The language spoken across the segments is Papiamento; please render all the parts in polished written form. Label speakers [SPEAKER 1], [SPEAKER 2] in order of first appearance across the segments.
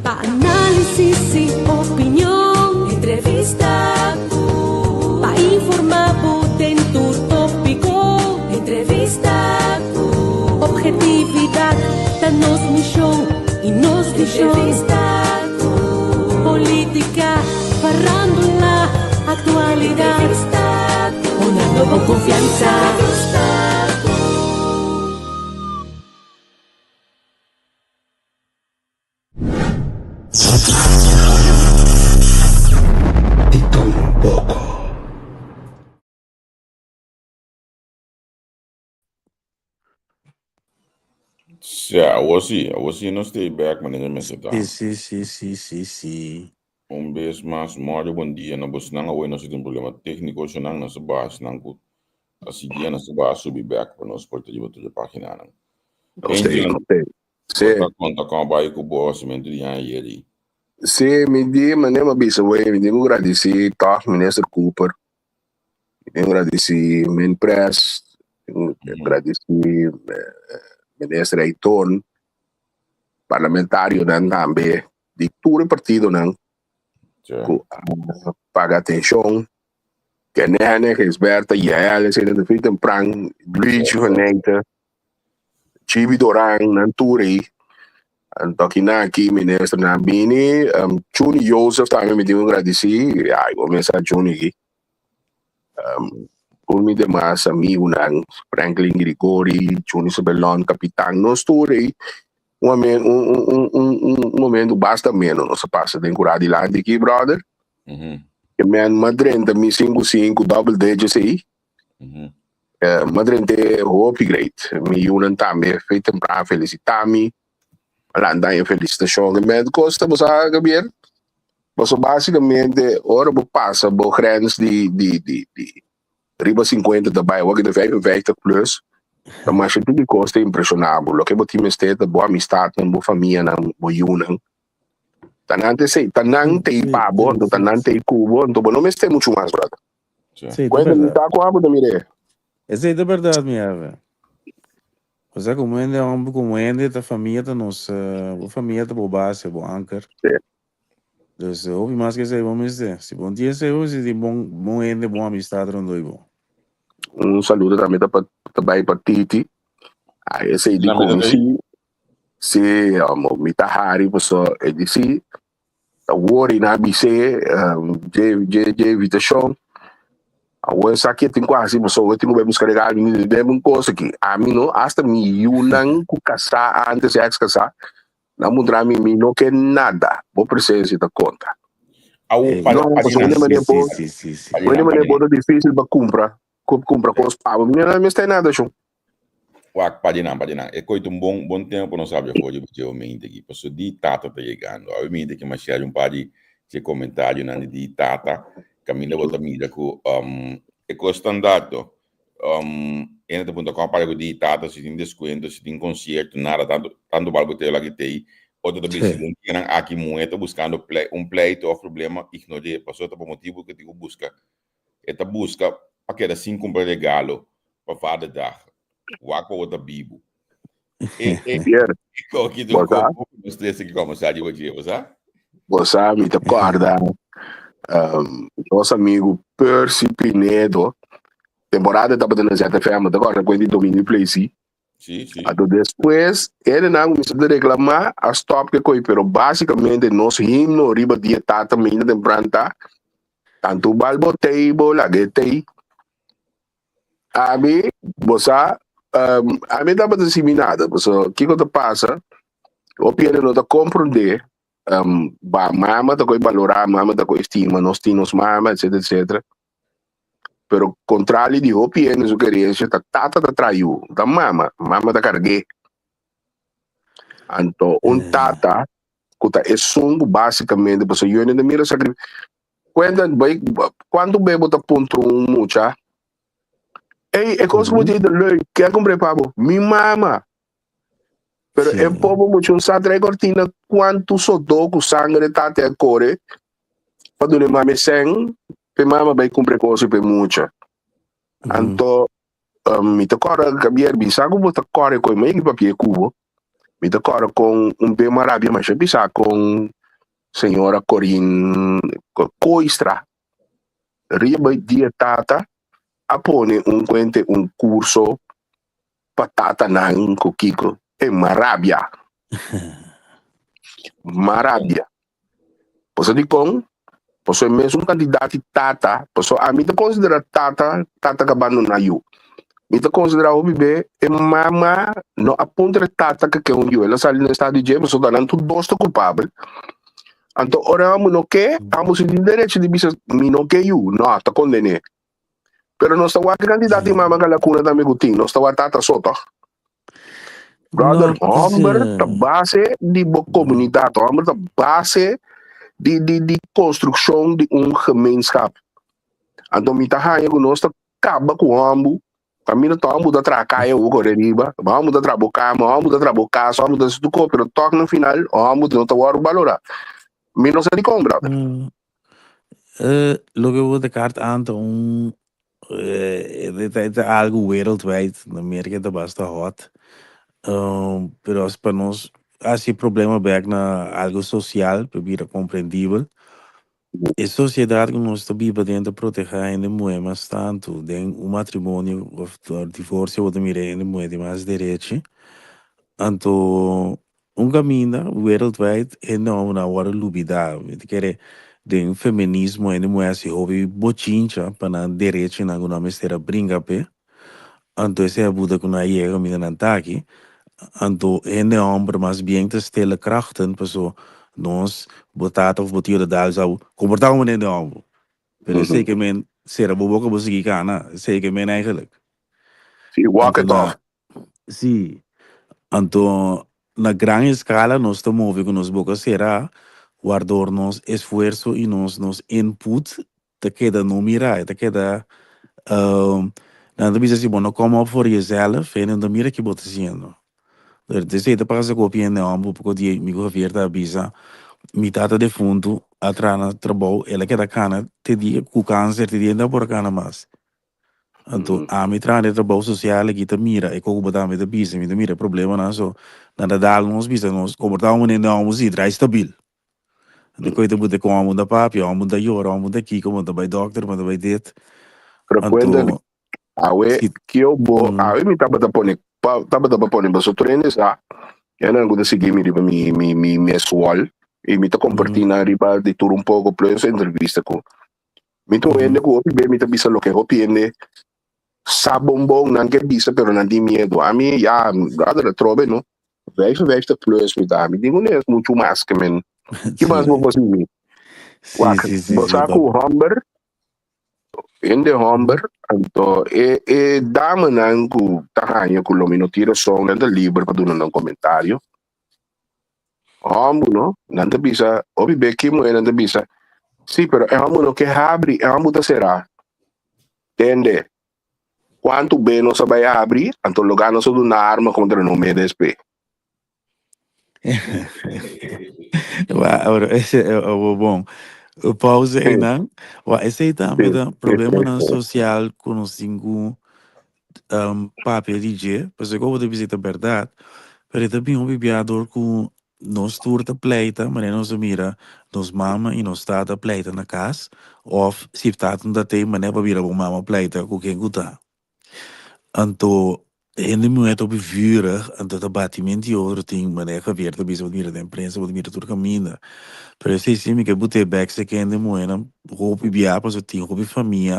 [SPEAKER 1] Pa análisis i opinion. Entrevista ku. Pa informá bo den tur tópiko. Entrevista ku. Objetividat ta nos mishon i nos vishon. Entrevista ku. Polítika, farándula, aktualidat. Entrevista ku. Honrando bo konfiansa. Entrevista ku.
[SPEAKER 2] Di todo un poco.
[SPEAKER 3] Sí, awor sí, awor sí nos ta bek manera mester ta.
[SPEAKER 4] Sí, sí, sí, sí, sí, sí.
[SPEAKER 3] Un bes mas, Mario, bon dia na bosnan. Awor nos tin problema técnico, shonan nos a baha esnan ku a sigui, nos a baha subi bek pa nos por ta riba tur e paginanan.
[SPEAKER 2] Nos ta
[SPEAKER 3] Angel,
[SPEAKER 2] nos ta Sí.
[SPEAKER 3] bo ta konta kon a bai ku bo hasimentu di aña ayeri?
[SPEAKER 2] Sí, mi di manera mi a bisa wey, mi tin ku gradisí tòg Minister Cooper, mi tin ku gradisí Minpres, mi tin ku gradisí Minister Ayton, parlamentarionan tambe di tur e partidonan ku a paga atenshon. Kenene, Gisberta, Yael, esei nan ta fin tempran, Luigi van Nijten, Chibi Doran, nan tur ei. Anto kinan aki ministernan bini, Juni Joseph tambe mi tin ku gradisí, ya bo mes sa Juni aki. Tur mi demas amigunan, Franklin Grigori, Juni Sebelon, Kapitan, nos tur ei un un momento basta ameno nos a pasa den kura dilanti aki brother. E men m'a drenta mi sinku sinku double digits ei. M'a drent'é hopi great. Mi yunan tambe fe tempran a felisitá mi. A lanta e felisitashon. E men kos ta bo sa Gabriel? Pasobra basikamente ora bo pasa bo grens di di di di riba sinkuenta ta bai awor ki ta 55 plus ta masha tiki kos ta impreshoná bo. Loke bo tin mester ta bo amistatnan, bo famianan, bo yunan. Ta nan ta esei, ta nan ta ei pa bo, anto ta nan ta ei ku bo, anto bo no mester muchu mas brother.
[SPEAKER 4] Sí, ta
[SPEAKER 2] Kuenta mi
[SPEAKER 4] berdad.
[SPEAKER 2] ta ku abo ta mir'é.
[SPEAKER 4] Esei ta berdad mi jefe. Osea komo hende homber, komo hende ta famia ta nos, bo famia ta bo base, bo anker.
[SPEAKER 2] Sí.
[SPEAKER 4] Dus hopi mas ke esei bo mester. Si bo no tin esei bo mester tin bon bon hende, bon amistad rondó bo.
[SPEAKER 2] Un saludo tambe ta pa ta bai pa Titi. Ai esei di
[SPEAKER 3] Tambe
[SPEAKER 2] ku
[SPEAKER 3] ta
[SPEAKER 2] mi
[SPEAKER 3] bai?
[SPEAKER 2] si. Si, amo, mi ta hari paso e di si. Awor i nan a bis'é dje dje dje invitashon. Awor esaki e tin ku hasi pasobra e tin ku bai buska regalo mi debe un kos aki. Ami no, asta mi yunan ku kasá antes i èks kasá, nan puntra mi, mi no ke nada, bo presensia ta konta.
[SPEAKER 3] Awor pa
[SPEAKER 2] No,
[SPEAKER 3] pa di
[SPEAKER 2] pasobra
[SPEAKER 3] nan,
[SPEAKER 2] un manera bo,
[SPEAKER 4] Sí, sí, sí, sí.
[SPEAKER 3] pa di
[SPEAKER 2] un
[SPEAKER 3] nan, pa
[SPEAKER 2] manera
[SPEAKER 3] di
[SPEAKER 2] bo
[SPEAKER 3] nan.
[SPEAKER 2] ta difísil pa kumpra, kumpra kos pa bo. Mi no mester nada shon.
[SPEAKER 3] Wak, pa di nan, pa di nan. E koe ta un bon, bon tempo nos habia for di dje mente aki. Paso di tata ta yegando. Awe mente ki m'a share un par di dje comentarionan di di tata. Caminda bo ta mira cu um, e cos standaard Um, ene ta punta con para cu di tata si tin descuento, si tin concierto, nada, tanto, tanto bal bo teo laki tei. Otro ta bisa, den dianan aki muhe ta buscando plei, un pleito of problema, ignor'é. Paso ta pa motibo cu tin cu busca. E ta buska pa keda sin kumpra regalo pa Vaderdag. Wak pa bo ta bibu. E, e,
[SPEAKER 2] Pier,
[SPEAKER 3] e koki
[SPEAKER 2] bo
[SPEAKER 3] do
[SPEAKER 2] sa,
[SPEAKER 3] kopo nos trese ki komensá di dje, bo sa?
[SPEAKER 2] bo sa, mi ta kòrda nos amigu Percy Pinedo, temporada e tabata na ZFM, bo ta kòrda ku e di Domingo Plessis?
[SPEAKER 3] Sí, sí.
[SPEAKER 2] Anto despues, hendenan kuminsá ta reklamá, a stòp ke koi, pero básikamente nos himno riba dia tata mainta tempran ta, Tantu bal bo tei bo lag'é tei. Ami, bo sa, ami tabata sibi nada, pasobra kiko ta pasa, hopi hende no ta komprondé, ba mama ta koi balorá, mama ta koi stima, nos tin nos mama, etcetera, etcetera. Pero kontrali di hopi hende su kerensia, ta tata ta traha yu, no ta mama, mama ta karg'é. Anto un tata ku ta esun ku básikamente, pasobra yu hende ta mira sakri, kuenta bai kuantu be bo ta puntra un mucha, ey e kos ku bo tin ta leuk, ken a kumpr'é pa bo? Mi mama. Pero e pobo mucha un sa trae kortina kuantu sodó ku sangre tata a kore pa duna e mama e sèn pa e mama bai kumpra e kos pa e mucha. Anto mi ta kòrda Gabriel, mi sa ku bo ta kòrda e kos, mi a yega papia ku bo. Mi ta kòrda kon un be m'a rabia masha bisa kon señora Corin Kooistra riba di e tata a pone un kuente un kurso pa tatanan ku kiko. E m'a rabia. M'a rabia. Pasobra dikon? Pasobra e mesun kantidat di tata, pasobra ami ta konsiderá tata, tata ku a bandoná yu. Mi ta konsiderá hopi be e mama no a puntra e tata ku ke un yu. El a sali na estado di dje pasobra nan tur dos ta kulpabel. Anto ora amo no ke, amo si tin derecho di bisa mi no ke yu. No, ta kondené. Pero nos ta wak e kantidat di mama ku a lakuna tambe ku tin. Nos ta wak tata so tòg? Brother,
[SPEAKER 4] No,
[SPEAKER 2] homber ta base di bo komunidat. Homber ta base di, di, di konstrukshon di un gemeenschap. Anto mi ta haña ku nos ta kaba ku hombu. Kaminda ta hombu ta traha kaya bo kore riba, hombu ta traha bo kama, hombu ta traha bo kas, hombu ta hasi tur kos, pero tòg na final hombu no ta wòrdu balorá. Mi no sa dikon, brother.
[SPEAKER 4] Loke bo ta kaart aan ta un e ta algo wereldwijd, na Merka e ta basta hot, pero as pa nos hasi e problema bek na algo social pa bira komprendibel, e sosiedat ku nos ta biba aden ta protehá hende muhé mas tantu den un matrimonio òf divorsio bo ta mira hende muhé tin mas derechi, anto Un kaminda wereldwijd hende homber a wòrdu lubidá. Mi ta kere den feminismo hende muhé hasi hopi bochincha pa nan derechonan ku nan mester a bringa p'e. Anto esei a buta ku nan a yega kaminda nan ta aki. Anto hende homber mas bien ta stille krachten paso nos bo tata of bo tio ta dal sa bo komportá komo hende homber. Pero esei ke men sera bo boka bo sigui kana. Esei ke men eigenlijk.
[SPEAKER 2] Sí, walk
[SPEAKER 4] Anto
[SPEAKER 2] it
[SPEAKER 4] na
[SPEAKER 2] off.
[SPEAKER 4] Sí. Anto na gran escala nos ta move cu nos boca cera, wardor nos esfuerzo y nos nos input ta keda no mira, e ta keda nan ta bisa si bo no come up for jezelf, hende no ta mira ki bo ta haciendo. Esey ta pasa cu hopi hende homber, poco di mi cu Javier ta bisa, mi tata defunto a traha na trabou, el a keda cana te dia cu cancer, te dia no ta por a cana mas. Anto ami traha den trabou sosial aki ta mira e koko bo tambe ta bisa, mi ta mira e problemanan so nan ta dal nos bisa nos komportá un manera den amo si drai stabil. Anto koe ta buta kon amo ta papia, amo ta yora, amo ta kiko, bo ta bai dokter, bo ta bai dit.
[SPEAKER 2] Frecuente
[SPEAKER 4] Anto
[SPEAKER 2] awe
[SPEAKER 4] si
[SPEAKER 2] kio bo awe mi tabata pone pa tabata pa pone boso tur hende sa esnan ku ta sigui mi riba mi mi mi mes wall i mi ta kompartí nan riba di tur un poko plus entrevista ku Mi ta un hende ku hopi be mi ta bisa loke hopi hende sa bon bon nan ke bisa pero nan tin miedu. Ami ya brother atrobe no. 55 plus mi ta. Mi tin ku nes muchu mas ke men. Ki mas bo por mi? Wak, bo sa ku homber, hende homber, anto e e damenan ku ta haña ku lo mi no tin rason nan ta liber pa duna nan komentario. Hòmber no, nan ta bisa, hopi be ki muhé nan ta bisa, sí, pero e hòmber no ke habri, e hòmber ta será. Tende, kuantu be nos a bai habri, anto logá nos a duna arma kontra nos mes despe.
[SPEAKER 4] Wa, ora, ese e e bon. Pausa einan. Wa, esei tambe ta problemanan sosial ku nos tin ku papia di dje, pasobra ku bo ta bisa ta bèrdat, pero e ta bin hopi bia dor ku nos tur ta pleita, manera nos a mira nos mama i nos tata pleita na kas, òf si tata no ta tei manera pa bira bo mama pleita ku ken ku ta. Anto hende muhé ta hopi vurig, anto ta bati menti otro tin, manera Javier ta bisa bo ta mira den prensa, bo ta mira tur kaminda, pero esei si mi ke but'é bèk si ke hende muhénan hopi bia pasobra tin hopi famia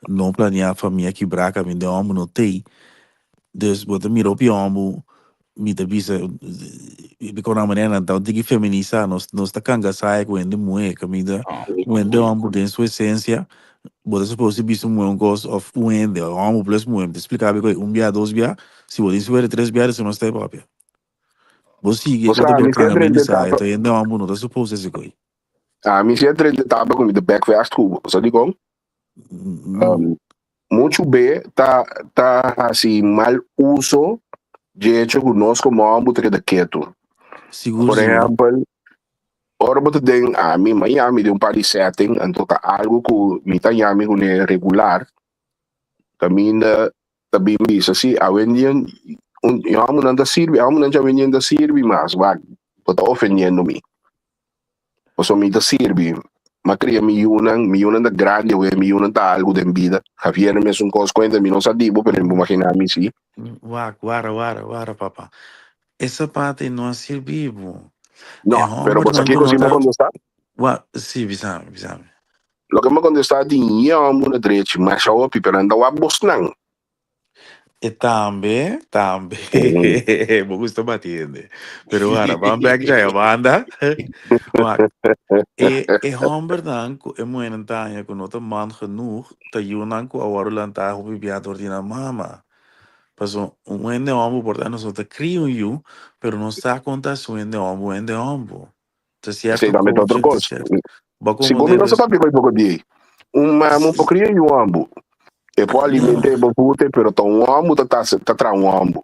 [SPEAKER 4] No planea famia kibrá kaminda e hòmber no tei. Dus bo ta mira hopi hòmber, mi ta bisa, bikon nan manera nan ta un tiki feminisá, nos nos ta kanga saya ku hende muhé, kaminda un hende hòmber den su esensia, bo ta supos di bisa un muhé un kos òf un hende, hòmber plus muhé, mi ta splika bo un bia, dos bia, si bo tin suerte tres bia, despues no sta e papia. Bo sigui
[SPEAKER 2] Bo
[SPEAKER 4] ku ta
[SPEAKER 2] sa,
[SPEAKER 4] bira
[SPEAKER 2] mi
[SPEAKER 4] kanga
[SPEAKER 2] siempre
[SPEAKER 4] mente
[SPEAKER 2] intentá
[SPEAKER 4] saya,
[SPEAKER 2] pa
[SPEAKER 4] ta hende hòmber no ta supos hasi koi.
[SPEAKER 2] ami siempre intentá pa ku mi ta bek vèst ku bo, sa dikon? Muchu be ta ta hasi mal uso dje hecho ku nos komo hòmber ta keda ketu.
[SPEAKER 4] Sigur,
[SPEAKER 2] Por
[SPEAKER 4] sigur.
[SPEAKER 2] ehèmpel, ora bo ta den ami, mi a yami den un par di setting, anto ta algu ku mi ta yami kuné regular, kaminda ta bin bisa si awendia. Un hòmbernan ta sirbi, hòmbernan djawendia ta sirbi mas, wak, bo ta ofendiendo mi. Pasobra mi ta sirbi, m'a kria mi yunan, mi yunan ta grandi awe, mi yunan ta algu den bida. Javier na mesun kos, kuenta mi no sa di bo, pero mi por maginá mi si.
[SPEAKER 4] Wak, wara, wara, wara papa. E sapata ei no a sirbi bo.
[SPEAKER 2] No,
[SPEAKER 4] E
[SPEAKER 2] pero bo sa
[SPEAKER 4] hòmbernan ku
[SPEAKER 2] kiko
[SPEAKER 4] no
[SPEAKER 2] si mi a
[SPEAKER 4] ta.
[SPEAKER 2] kontestá?
[SPEAKER 4] Wak, si, bisa mi, bisa mi.
[SPEAKER 2] Loke mi a kontestá di ñe hòmber na drechi, masha hopi, pero nan ta wak bosnan.
[SPEAKER 4] E tambe, tambe. Bo gusta bati hende. Pero wara, ban bek djaya banda. Wak, e, e hombernan ku e muhernan ta haña ku no ta man genoeg, ta yunan ku a wòrdu lantá hopi bia dor di nan mama. Paso, un hende homber por ta nos no ta kria un yu, pero nos sa kon ta hasi un hende homber un hende homber. Ta
[SPEAKER 2] Esei
[SPEAKER 4] sierto
[SPEAKER 2] tambe ta otro
[SPEAKER 4] coaching, ta
[SPEAKER 2] kos.
[SPEAKER 4] sierto. Bo
[SPEAKER 2] Si bo mi
[SPEAKER 4] comprende
[SPEAKER 2] no sa
[SPEAKER 4] dus.
[SPEAKER 2] papia ku e poko di ei. Un mama por kria yu homber. E por
[SPEAKER 4] No.
[SPEAKER 2] aliment'é, e por voed'é, pero ta un homber ta ta traha un homber.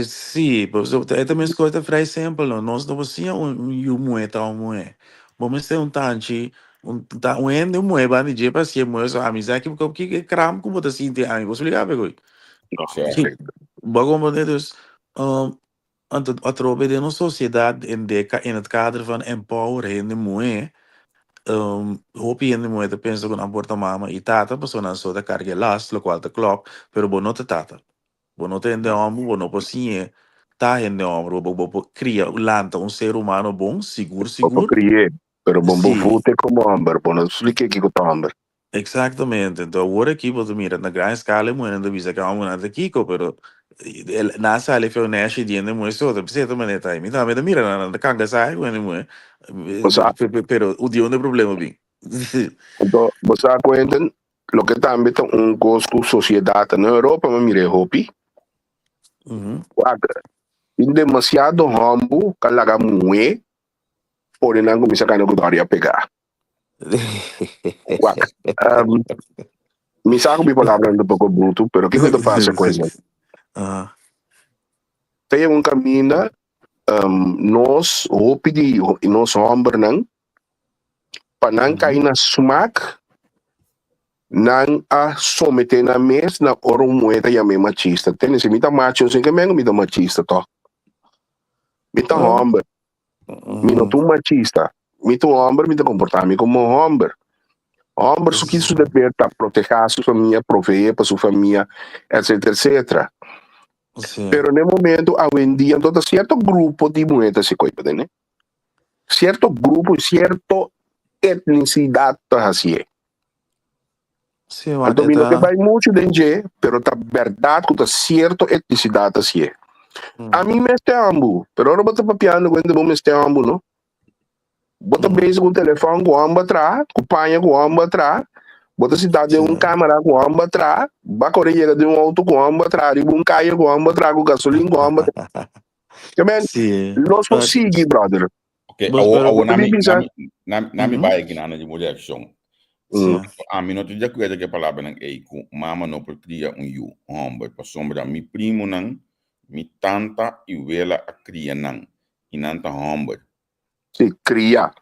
[SPEAKER 4] Sí, pasobra e ta mes kos ta vrij simpel no. Nos no por siña un un yu muhé ta un muhé. Bo mester un tanchi, un ta un hende muhé banda di dje pa hasié muhé. So ami sa ki ki ki kram ku bo ta sinti ami. Bo splika mi koe?
[SPEAKER 2] No,
[SPEAKER 3] Sí.
[SPEAKER 2] perfecto.
[SPEAKER 4] Bo a komprende? Dus, anto atrobe den nos sosiedat en de in het kader van empower hende muhé, hopi hende muhé ta pensa ku nan por ta mama i tata pasobra nan so ta karga e last, lokual ta klòp, pero bo no ta tata. Bo no ta hende hòmber, bo no por siñ'é ta hende hòmber, bo bo por kria, lanta un ser humano bon, sigur
[SPEAKER 2] Bo por
[SPEAKER 4] sigur.
[SPEAKER 2] kri'é, pero bo bo
[SPEAKER 4] Sí,
[SPEAKER 2] voed'é komo hòmber, bo no splik'é kiko ta hòmber.
[SPEAKER 4] exactamente. Enton awor aki bo ta mira na gran eskala e muhernan ta bisa ku e hòmbernan ta kiko, pero nan a sali feu nèshi di hende muhé so, ta bisa e ta manera ta. Mi tambe ta mira nan, nan ta kanga sa ku hende muhé,
[SPEAKER 2] Bo sa,
[SPEAKER 4] pero di unda e problema bin?
[SPEAKER 2] anto bo sa Quentin, Loke tambe ta un kos ku sosiedat na Europa mi a mira e hopi. Wak, tin demasiado hòmber ku a laga muhé pone nan kuminsá kana ku dòri a pegá. Wak, mi sa ku mi palabranan ta poko brutu, pero kiko ta pasa ku esei? Ta yega un kaminda nos hopi di nos hòmbernan pa nan kai na smak, nan a someté nan mes na ora un muhé ta yam'é machista. Tende, si mi ta macho, sin ke men mi ta machista tòg. Mi ta hòmber, mi no ta un machista. Mi ta un hòmber, mi ta komportá mi komo un hòmber. Hòmber su kis su deber ta protehá su famia, proveé pa su famia, etcétera, etcétera. Pero na e momento awendia, anto ta sierto grupo di muhé ta hasi koi, bo tende? Cierto grupo y cierto etnicidad ta hacié.
[SPEAKER 4] Sí, wak,
[SPEAKER 2] Anto
[SPEAKER 4] e
[SPEAKER 2] mi no ke
[SPEAKER 4] ta.
[SPEAKER 2] bai mucho den dje, pero ta berdad ku ta cierto etnicidad ta hacié. Ami mester ambu, pero ora bo ta papiando ku hende bo mester ambu, no? Bo ta bezig ku un telefòn ku hòmber tra, ku paña ku hòmber tra, bo ta sintá den un kámara ku hòmber tra, bo a kore yega den un outo ku hòmber tra, riba un kaya ku hòmber tra, ku gasolin ku hòmber tra. Ke men,
[SPEAKER 4] Sí.
[SPEAKER 2] nos por
[SPEAKER 4] Maar,
[SPEAKER 2] sigui, brother.
[SPEAKER 3] Ok,
[SPEAKER 4] bos,
[SPEAKER 3] awo,
[SPEAKER 4] pero,
[SPEAKER 3] awo
[SPEAKER 2] Bo ta
[SPEAKER 3] nami,
[SPEAKER 2] bisa,
[SPEAKER 3] nami, nami, nami
[SPEAKER 4] Mhm.
[SPEAKER 3] bai aki na di direction.
[SPEAKER 4] Sí.
[SPEAKER 3] Ami no ta di acuerdo ku e palabranan ei ku mama no por cria un yu homber pasobra mi primonan, mi tanta i wela a cria nan i nan ta homber.
[SPEAKER 2] Sí, cria,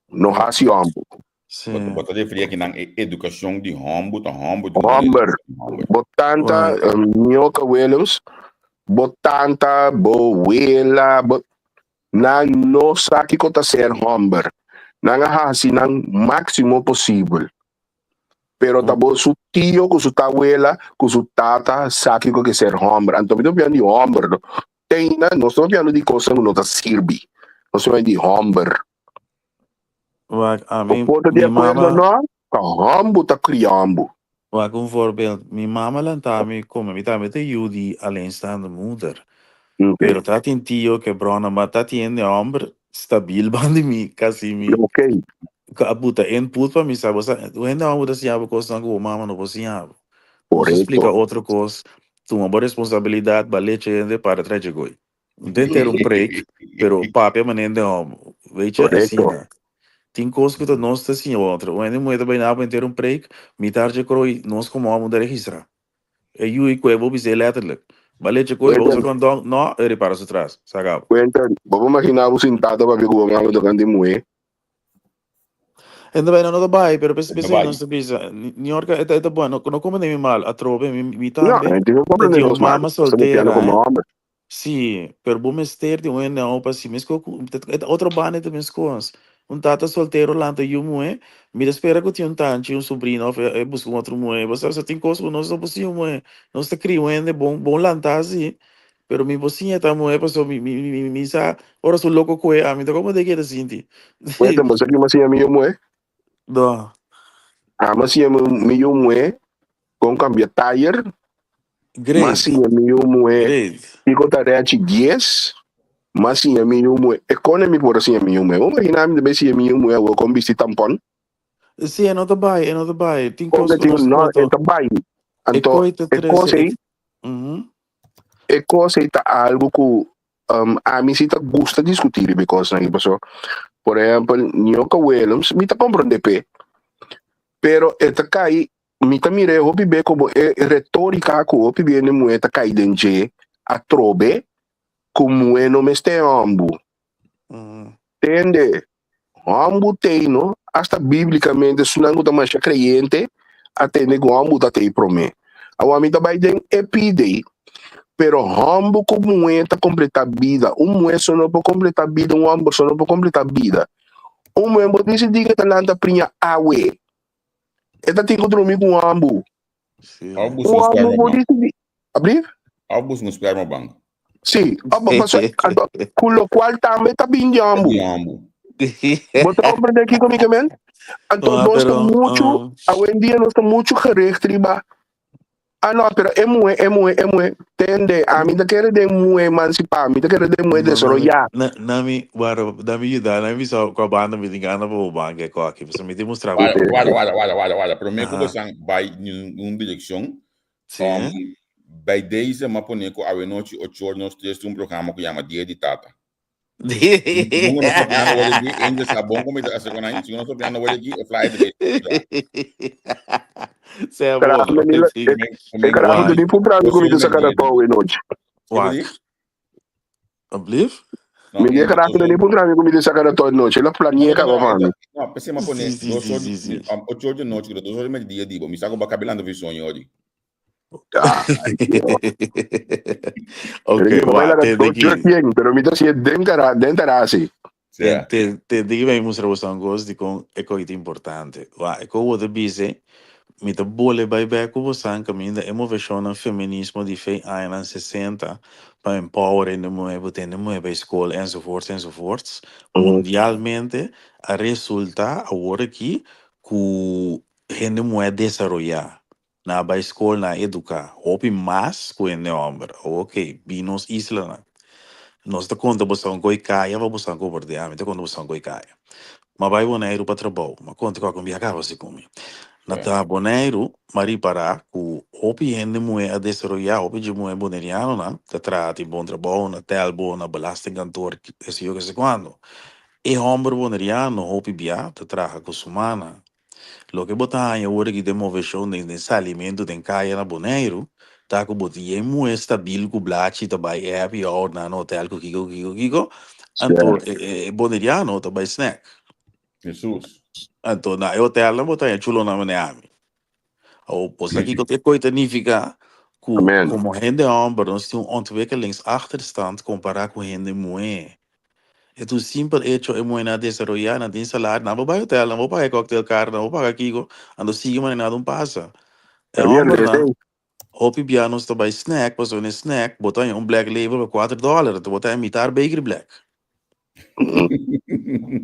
[SPEAKER 2] no hasi homber.
[SPEAKER 4] Sí.
[SPEAKER 3] Bo ta, bo ta referí aki nan e educacion di homber ta homber duna
[SPEAKER 2] Homber.
[SPEAKER 3] educacion di homber.
[SPEAKER 2] Bo tanta,
[SPEAKER 4] Wak.
[SPEAKER 2] Nyoka Willems, bo tanta, bo wela, bo, nan no sa kiko ta ser homber. Nan a hasi nan máximo posibel. Pero ta bo su tio ku su tawela ku su tata sa kiko ke ser homber. Anto mi ta papiando di homber no. Teina nos ta papiando di kosnan ku no ta sirbi. Nos ta papiando di homber.
[SPEAKER 4] Wak,
[SPEAKER 2] Bo
[SPEAKER 4] ami,
[SPEAKER 2] por ta di
[SPEAKER 4] mi
[SPEAKER 2] akuerdo
[SPEAKER 4] mama,
[SPEAKER 2] no? Ta hombu ta kria hombu.
[SPEAKER 4] wak un voorbeeld, mi mama lanta mi come, mi tambe ta yu di alleenstaande moeder.
[SPEAKER 2] Ok.
[SPEAKER 4] Pero ta tin tio ke bròna, ma ta tin hende homber stabil banda di mi, kasi mi
[SPEAKER 2] Ok.
[SPEAKER 4] ku a buta input pa mi sa, bo sa, un hende homber ta siña bo kosnan ku bo mama no por siña bo. Nos ta splika
[SPEAKER 2] Korekto.
[SPEAKER 4] otro kos, tuma bo responsabilidat, ba leche hende para trae gooi. No ta henter un preek, pero papia manera den hòmber. Weet je,
[SPEAKER 2] Korekto.
[SPEAKER 4] asina. Tin kos ku ta nos ta siña otro. Un hende muhé ta bai naba henter un preek, mitar dje kroi, nos komo hòmber ta registrá. E yu i kue bo bis'é letterlijk. Ba leche koi, ba usa
[SPEAKER 2] Quentin,
[SPEAKER 4] kondon, no, e ripara su tras. Sa kaba.
[SPEAKER 2] Quentin, bo por imaginá bo sintá ta papia ku bo mama tokante muhé?
[SPEAKER 4] E ta bai, no, no ta bai, pero p'es
[SPEAKER 3] No
[SPEAKER 4] p'esei
[SPEAKER 3] bai.
[SPEAKER 4] nos ta bisa, New York e ta e ta bueno, no komprendé mi mal, atrobe, mi mi
[SPEAKER 2] No,
[SPEAKER 4] tambe
[SPEAKER 2] e tin ku
[SPEAKER 4] ta
[SPEAKER 2] komprendé
[SPEAKER 4] di un
[SPEAKER 2] nos mal.
[SPEAKER 4] mama
[SPEAKER 2] Nos ta papiando
[SPEAKER 4] soltera,
[SPEAKER 2] komo
[SPEAKER 4] eh.
[SPEAKER 2] hòmber.
[SPEAKER 4] Sí, pero bo mester di un hende hou pa si mesco cu e ta otro banda e ta mescos. Un tata soltero lanta yu muhe, mi ta spera cu tin un tanchi, un sobrino of e busca un otro muhe. Bo sa, tin cos cu nos no por siña un muhe. Nos ta cria un hende bon, bon lanta si, pero mi por siña ta muhe pasobra mi mi mi mi sa ora su loco cue ami ta como de ke ta sinti.
[SPEAKER 2] Wete, bo sa ki mi a siña mi yu muhe?
[SPEAKER 4] No.
[SPEAKER 2] Ami a siña mi yu muhe con cambia tayer.
[SPEAKER 4] Great.
[SPEAKER 2] M'a siña mi yu muhé
[SPEAKER 4] Great.
[SPEAKER 2] kiko ta rechi dies. M'a siña mi yu muhé e kone mi por a siña mi yu muhé. Bo imagina mi ta bai siña mi yu muhé awor kon bisti tampon?
[SPEAKER 4] Sí, e no ta bai, e no ta bai. Tin
[SPEAKER 2] Kon
[SPEAKER 4] kos
[SPEAKER 2] e
[SPEAKER 4] ku
[SPEAKER 2] tin
[SPEAKER 4] nos
[SPEAKER 2] no,
[SPEAKER 4] no
[SPEAKER 2] e
[SPEAKER 4] ta.
[SPEAKER 2] ta bai.
[SPEAKER 4] E
[SPEAKER 2] Anto
[SPEAKER 4] koi ta
[SPEAKER 2] e kos
[SPEAKER 4] trese e.
[SPEAKER 2] ei, e kos ei ta algu ku ami si ta gusta diskutí riba e kosnan ei pasobra por ehèmpel Nyoka Willems mi ta komprondé p'e pero e ta kai Mi ta mira e hopi be komo e retorika ku hopi bende muhé ta kai den dje atrobe ku muhé no mester hòmbu. Tende, hòmbu tei no, asta bíblikamente esunnan ku ta masha kreyente a tende ku hòmbu ta tei promé. Awor mi ta bai den e pida ei, pero hòmbu ku muhé ta kompletá bida. Un muhé so no por kompletá bida, un hòmber so no por kompletá bida. Un muhé bo disidí ku e ta lanta priña awe. E ta tin ku drumi ku un ambu.
[SPEAKER 4] Sí.
[SPEAKER 3] Of
[SPEAKER 2] Un
[SPEAKER 3] busca un
[SPEAKER 2] ambu
[SPEAKER 3] sperma
[SPEAKER 2] por
[SPEAKER 3] bank.
[SPEAKER 2] disidí. Abrir?
[SPEAKER 3] Of busca un sperma bank.
[SPEAKER 2] Sí. Of, paso, anto, ku lokual tambe ta bin di ambu.
[SPEAKER 3] Di ambu.
[SPEAKER 2] Bo ta komprendé kiko mi ke men? Anto
[SPEAKER 4] Ah,
[SPEAKER 2] nos ta
[SPEAKER 4] pero,
[SPEAKER 2] muchu, awendia nos ta muchu gericht riba Ah no, pero e muhé, e muhé, e muhé, tende, ami ta kere den muhé emansipá, mi ta kere den muhé
[SPEAKER 4] No, na mi,
[SPEAKER 2] desaroyá.
[SPEAKER 4] na, na mi, guarda, na mi yuda, na mi bisa kua banda mi tin gana pa bo banka e koki, pasobra mi tin mustra bo.
[SPEAKER 3] Guarda, guarda, guarda, guarda, guarda, guarda. Promé ku
[SPEAKER 4] Aha.
[SPEAKER 3] bosan bai un direkshon,
[SPEAKER 4] Sí.
[SPEAKER 3] bij deze m'a pone ku awenochi ocho or nos tres tin un programa ku yama Dia di Tata. Mungo nos papiando word aquí, Angel sa bon como ita hace con ahí. Si nos papiando word aquí, e fly de
[SPEAKER 4] Sea
[SPEAKER 2] Carajo,
[SPEAKER 4] bon.
[SPEAKER 2] me la-
[SPEAKER 4] Sí.
[SPEAKER 2] E carajo
[SPEAKER 4] Wak.
[SPEAKER 2] te ni puntra mi ku mi ta saka na tou e nochi.
[SPEAKER 4] Wak. Alsjeblieft?
[SPEAKER 2] Mi di e carajo te ni puntra mi ku mi ta saka na tou e nochi. La planié kaba pa mi.
[SPEAKER 3] No, pese ma pone
[SPEAKER 4] Sí, sí,
[SPEAKER 3] dos
[SPEAKER 4] sí,
[SPEAKER 3] or,
[SPEAKER 4] sí, sí.
[SPEAKER 3] 8 or di nochi, 2 or di mediodía dibo. Mi saco ba cabilando vi soño ori.
[SPEAKER 2] Ay, Dios.
[SPEAKER 4] Ok,
[SPEAKER 2] Pero yo
[SPEAKER 4] wak,
[SPEAKER 2] laga
[SPEAKER 4] tende
[SPEAKER 2] dos
[SPEAKER 4] ki.
[SPEAKER 2] jerk pero mi ta siye den tara, den terasi.
[SPEAKER 3] Sea.
[SPEAKER 4] Tende ki mi mustra boso un kos di kon e kos ta importante. Wak, e kos bo ta bisa, mi ta bole bai bek ku bosan kaminda e moveshonnan feminismo di fe añanan 60 pa empower hende muhé, bo tende muhé bai skol enzovoorts enzovoorts. Mundialmente a resulta awor aki ku hende muhé a desaroyá. Nan a bai skol, nan a eduká hopi mas ku hende hòmber. Oké, bin nos islanan. Nos ta konta boso ku e kaya pa boso kompartí. Ami ta konta boso ku e kaya. M'a bai Boneiru pa trabou. M'a konta ku algun bia kaba si ku mi. Na ta Boneiru, m'a ripará ku hopi hende muhé a desaroyá, hopi dje muhé bonerianonan ta traha, tin bon trabou na Telbo, na belastingkantoor, keseyo kesekuando. E hòmber boneriano hopi bia ta traha ku su mana. Loke bo ta haña ora ki den moveshon den den salimentu den kaya na Boneiru ta ku bo tin yen muhé stabil ku blachi ta bai e happy hour na nan hotel ku kiko kiko kiko anto e e boneriano ta bai snack.
[SPEAKER 3] Jesus.
[SPEAKER 4] Anto na e hotelnan bo ta haña chulonan manera ami. Awor bo sa kiko e koi ta nifiká ku
[SPEAKER 2] Amen.
[SPEAKER 4] komo hende hòmber nos tin un ontwikkelingsachterstand kompará ku hende muhé. E ta un simpel hecho e muhé nan a desaroyá, nan tin salario, nan por bai hotel, nan por paga e cocktail karo, nan por paga kiko, anto sigui manera nada un pasa. E
[SPEAKER 2] Pero mira,
[SPEAKER 4] hòmbernan,
[SPEAKER 2] ese,
[SPEAKER 4] hopi bia nos ta bai snack, pasobra na e snack bo ta haña un black label pa kuater dòler, anto bo ta haña mitar bakery black.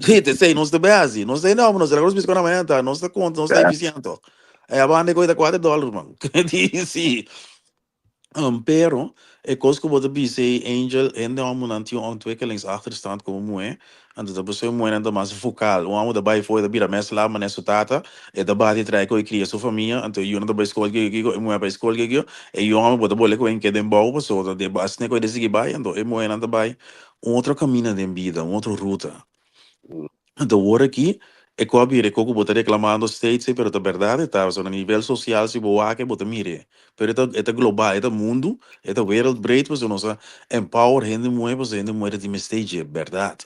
[SPEAKER 4] Sí, te esei nos ta bai hasi. Nos ta hende hòmber, nos ta laga nos biskò na mañana ta, nos ta konta, nos ta efisiente tòg. E abanda e koi ta $4, man. Sí. Pero, e kos ku bo ta bisa ei, Angel, hende hòmbernan tin un ontwikkelingsachterstand komo muhé, anto ta pasobra e muhénan ta mas vokal. Un hòmber ta bai afó, e ta bira mes laf manera su tata, e ta bati trae ku e kria su famia, anto e yunan ta bai skol kiko kiko, e muhé a bai skol kiko kiko, e yu hòmber bo ta bole ku e keda den bou pasobra ta den asina ku e ta sigui bai, anto e muhénan ta bai un otro kaminda den bida, un otro ruta. Anto awor aki e ku a bira e ku bo ta reklamando steeds pero ta berdad e ta, pasobra na nivel sosial si bo wak e bo ta mir'e. Pero e ta e ta global, e ta mundu, e ta wereldbreed pasobra nos a empower hende muhé pasobra hende muhé ta tin mester dje berdad.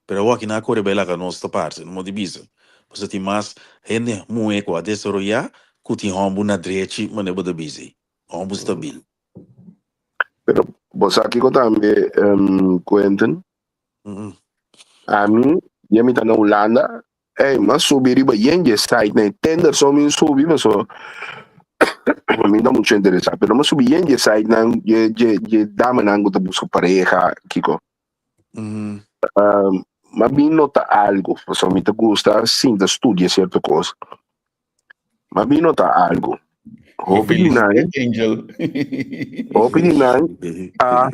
[SPEAKER 4] Pero awor aki nan a kore bai laga nos ta parse, no mo di bisa. Pasobra tin mas hende muhé ku a desaroyá ku tin hòmber na drechi manera bo ta bisa ei, hòmber stabil.
[SPEAKER 2] Pero. Bo sa kiko tambe, Quentin? Ami, ya mi ta na Hulanda, ey, m'a subi riba yen dje site nan, Tinder so mi subi paso mi no ta mucho interesa, pero m'a subi yen dje site nan dje dje dje damanan ku ta buska pareha, kiko. M'a bin nota algo, paso mi ta gusta sinta studia sierto kos. M'a bin nota algo. Hopi di nan,
[SPEAKER 3] Angel.
[SPEAKER 2] hopi di nan a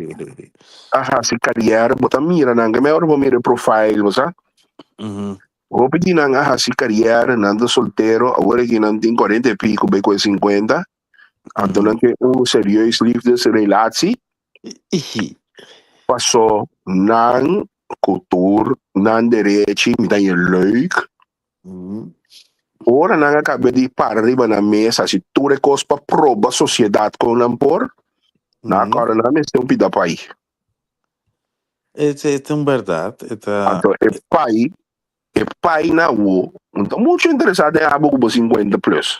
[SPEAKER 2] a hasi kariera, bo ta mira nan, ke mehor bo mira e profile, bo sa. Hopi di nan a hasi kariera, nan ta soltero, awor aki nan tin cuarenta y pico, bay cu e cincuenta, anto nan tin un serieus liefdesrelatie, paso nan cu tur nan derechi, mi ta haña leuk, Ora nan a kabia di para riba nan mes hasi tur e kos pa proba sosiedat kon nan por, nan a kòrda nan mester un pida pai.
[SPEAKER 4] E ta un bèrdat, e ta.
[SPEAKER 2] Anto e pai, e pai na awo no ta muchu interesá den abo ku bo sinkuenta plus.